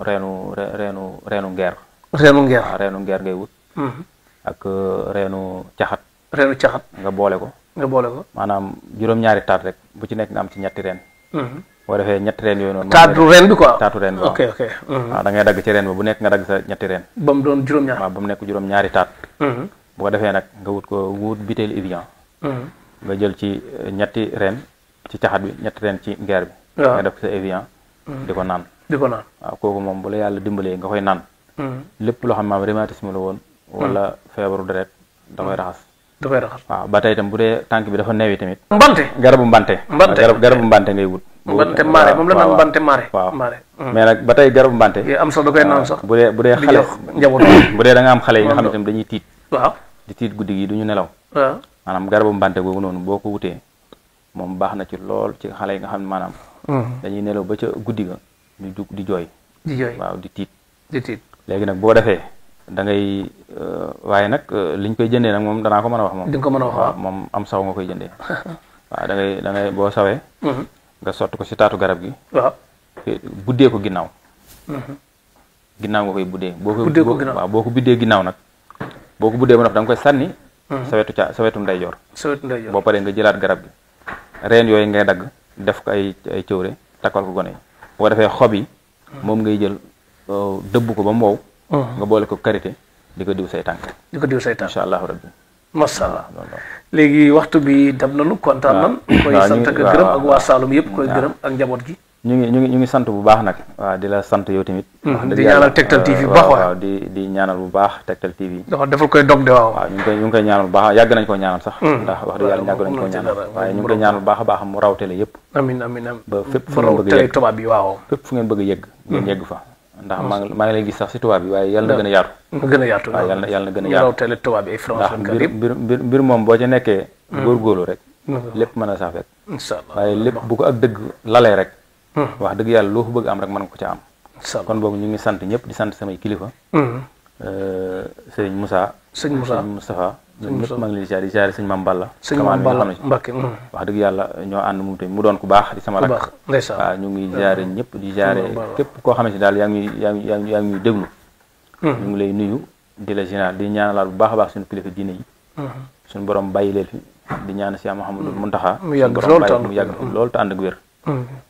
reenu ngeer. reenu ngeer waaw reenu ngeer ngay wut. ak reenu caxat. nga boole ko. maanaam juróom-ñaari taat rek bu ci nekk nga am ci ñetti reen. boo defee ñetti reen yooyu noonu. taatu reen bi quoi taatu reen bi waaw. ok waaw da ngay dagg ci reen ba bu nekk nga dagg sa ñetti reen. ba mu doon juróom-ñaar waaw ba mu nekk juróom-ñaari taat. bu ko defee nag nga wut butéel Evian. nga jël ci ñetti reen ci caxat bi ñetti reen ci ngeer bi. nga def sa Evian. di ko naan. waaw kooku moom bu la yàlla dimbalee nga koy naan. lépp loo xam maam rhumatisme la woon. wala feebaru deret da koy raxas. waaw ba tey itam bu dee tànk bi dafa neewi tamit. garabu mbante. garabu mbante ngay wut. mbante maare moom la naan mbante maare. waaw mais nag ba tey garabu mbante. am sax da koy naan sax. bu dee xale njaboot bu dee da nga am xale yi nga xam ne tam dañuy tiit. waaw di tiit guddi gi du ñu nelaw. waaw maanaam garabu mbante googu noonu boo ko wutee moom baax na ci lool ci xale yi nga xam ne maanaam. dañuy nelaw ba ca guddi ga ñu jug di jooy. waaw di tiit. léegi nag boo defee da ngay waaye nag liñ koy jëndee nag moom danaa ko mën a wax moom. di nga ko mën a wax waaw moom am saw nga koy jëndee. waaw da ngay boo sawee. nga sotti ko si taatu garab gi. waaw buddee ko ginnaaw. ginnaaw nga koy buddee. boo ko buddee ginnaaw nag. boo ko buddee ba noppi da nga koy sànni. sa wetu ndeyjoor. boo paree nga jëlaat garab gi. reen yooyu ngay dagg def ko ay cëwre takkal ko gone yi. boo defee xob yi. moom ngay jël dëbb ko ba mu wow. nga boole ko karité di ko diw say tànk. incha allahu rabbi. macha allah léegi waxtu bi dab nañu kontaan nan koy sant ak gërëm ak waa Saloum yëpp koy gërëm ak njaboot gi. ñu ngi sant bu baax nag. waaw di la sant yow tamit. di ñaanal Tektal TV bu baax waaw di ñaanal bu baax Tektal TV. dafa koy dog de waaw. waaw ñu ngi koy ñaanal bu baax yàgg nañ koo ñaanal sax. ndax wax dëgg yàlla yàgg nañ koo ñaanal waaye ñu ngi koy ñaanal bu baax a baax mu raw télé yëpp. amiin ba fépp fu ngeen bëgg a yegg tubaab bi waaw. fépp fu ngeen bëgg a yegg ngeen yegg fa. ndax maa ngi lay gis sax si tubaab bi waaye yàlla na gën a yaatu. waaw yàlla na gën a yaatu. raw télé tubaab bi ay France mbir moom boo ca nekkee. góorgóorlu rek. lépp mën a saa fekk. incha allah waaye lépp bu ko ak dëgg lalee rek. wax dëgg yàlla loo ko bëgg am rek mën nga ko ca am. kon boobu ñu ngi sant ñëpp di sant samay kilifa. sëñ Moussa. sëñ Moustapha. ñun ñëpp maa ngi leen di ziare sëñ Mame Balla. sëñ Mame Balla Mbacké. wax dëgg yàlla ñoo ànd moom tamit mu doon ku baax di sama rakk. waaw ñu ngi ziare ñëpp di ziare képp koo xamante daal yaa ngi ñuy déglu. ñu ngi lay nuyu di la général di ñaanalaat bu baax a baax suñu kilifa diine yi. suñu borom bàyyi leen fi di ñaan si Mouhamadou Mountakha. mu yàgg lool te ànd ak wér.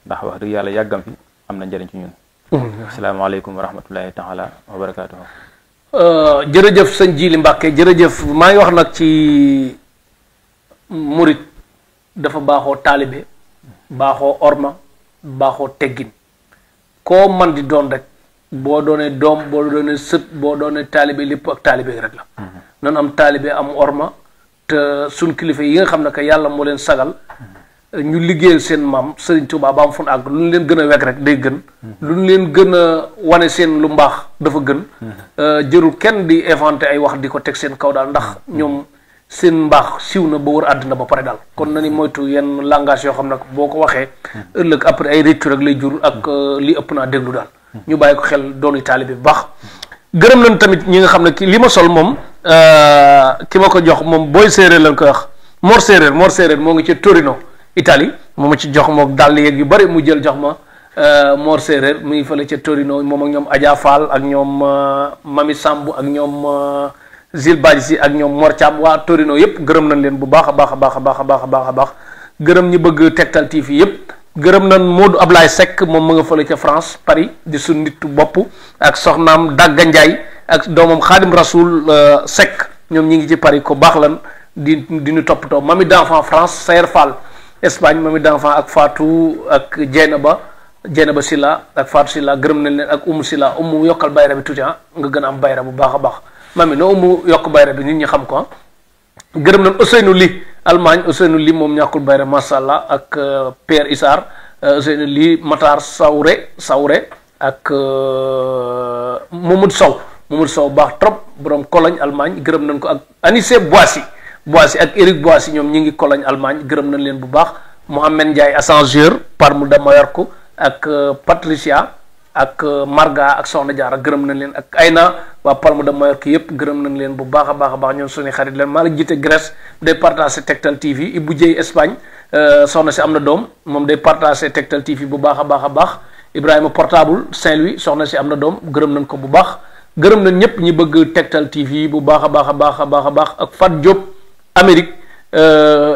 ndax wax dëgg yàlla yàggam fi am na njëriñ ci ñun. asalaamaaleykum wa rahmatullahi taala wa barakaatuhu. jërëjëf sëñ Jili Mbàkke jërëjëf maa ngi wax nag ci murit dafa baaxoo taalibe baaxoo orma baaxoo teggin koo man di doon rek boo doonee doom boo doonee sët boo doonee taalibe lépp ak taalibe rek la nan am taalibe am orma te suñ kilifa yi nga xam ne que yàlla moo leen sagal ñu liggéeyal seen maam Serigne Touba ba am fu àgg lu ñu leen gën a wekk rek day gën lu ñu leen gën a wane seen lu mbaax dafa gën jërul kenn di inventé ay wax di ko teg seen kaw daal ndax ñoom seen mbaax siw na ba wër àddina ba pare daal kon na ni moytu yenn langage yoo xam ne boo ko waxee ëllëg après ay réccu rek lay jur ak li ëpp naa déglu daal ñu bàyyi ko xel doonu taalibe bu baax gërëm nañ tamit ñi nga xam ne li ma sol moom ki ma ko jox moom booy séeréer lañ koy wax Mor Séeréer moo ngi ci Torino Italie moo ma ci jox moom dàll yeeg yu bari mu jël jox ma Mor Séeréer mu ngi fële ca Torino moom ak ñoom Adja Fall ak ñoom Mami Samb ak ñoom Zil Badji si ak ñoom Mor Thiam waa Torino yëpp gërëm nañ leen bu baax a baax a baax a baax a baax a baax a baax gërëm ñi bëgg Tektal TV yëpp gërëm nañ Modou Ablaye Seck moom mu nga fële ca France Paris di suñ nitu bopp ak soxnaam Dagga Ndiaye ak doomam Khadim Rasoul Seck ñoom ñi ngi ci Paris ko baax lan di ñu toppatoo Mami d'enfant France Sayer Fall Espagne Mami d'enfant ak Fatou ak Dieynaba Silla ak Fatou Silla gërëm nañ leen ak Silla yokkal bayra bi tuuti nga gën a am bayra bu baax a baax mami no mu yokk bayre bi nit ñi xam ko gërëm nañ Ousseynou Ly Allemagne Ousseynou Ly moom ñàkkul bayre macha allah ak Pierre Issar Ousseynou Ly Matar Sawre ak Mamadou Sow baax trop borom Cologne Allemagne gërëm nañ ko ak Anissé Boissy ak Éric Boissy ñoom ñi ngi Cologne Allemagne gërëm nañ leen bu baax Mohamed Ndiaye Ascenseur Parme de Mallorca ak Patricia ak Marga ak Soxna Jaara gërëm nañ leen ak Ayna waa Palme de Mallorca yëpp gërëm nañ leen bu baax a baax ñoom suñu xarit leen maa la jiite Grèce day partagé Tektal TV Ibou Dieye Espagne soxna si am na doom moom day partagé Tektal TV bu baax a baax Ibrahima Portable Saint-Louis soxna si am na doom gërëm nañ ko bu baax gërëm nañ ñëpp ñi bëgg Tektal TV bu baax a baax ak Fat Diop Amérique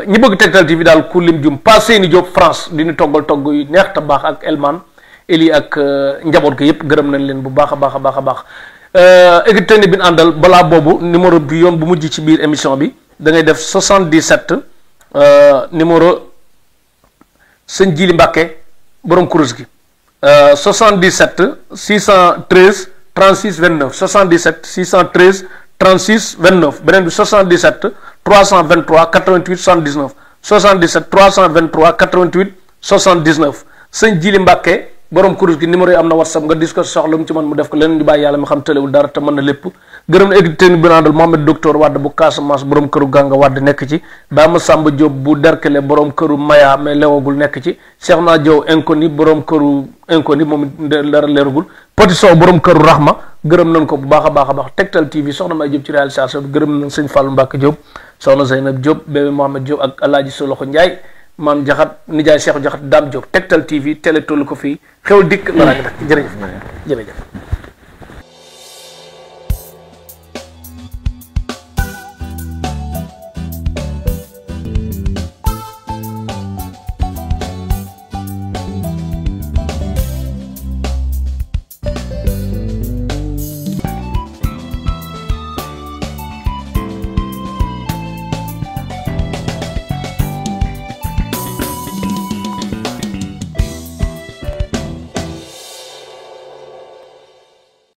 ñi bëgg Tektal TV daal ku lim jum pas Seyni Diop France di ñu toggal togg yu neex te baax ak Elman Eli ak njaboot ko yëpp gërëm nañ leen bu baax a baax équipe technique bi ñu àndal balaa boobu numéro bi yoon bu mujj ci biir émission bi da ngay def 77 numéro sëñ Jili Mbàkke borom kurus gi 77 613 36 29 77 613 36 29 beneen bi 77 323 88 79 77 323 88 79 sëñ Jili Mbàkke borom kurus gi numéro yi am na WhatsApp nga dis ko soxla mu ci man mu def ko leneen ñu bàyyi yàlla mi xam tëlewul dara te mën na lépp gërëm na édité ni bi naandal Mohamed docteur Wade bu Casamance borom këru Ganga Wade nekk ci Bama Samba Diop bu Derkele borom këru Maya mais leewagul nekk ci Cheikh Na Diop Inconi borom këru Inconi moom dara leeragul Petit Sow borom këru Rahma gërëm nañ ko bu baax a baax Tektal TV soxna May Diop ci réalisation bi gërëm nañ sëñ Fallou Mbacke Diop soxna Zeynab Diop bébé Mohamed Diop ak Alaaji Soloxo Ndiaye maam jaxat nijaay Cheikh jaxat Dame Diop Tektal TV télé tollu ko fii xew dikk la jërëjëf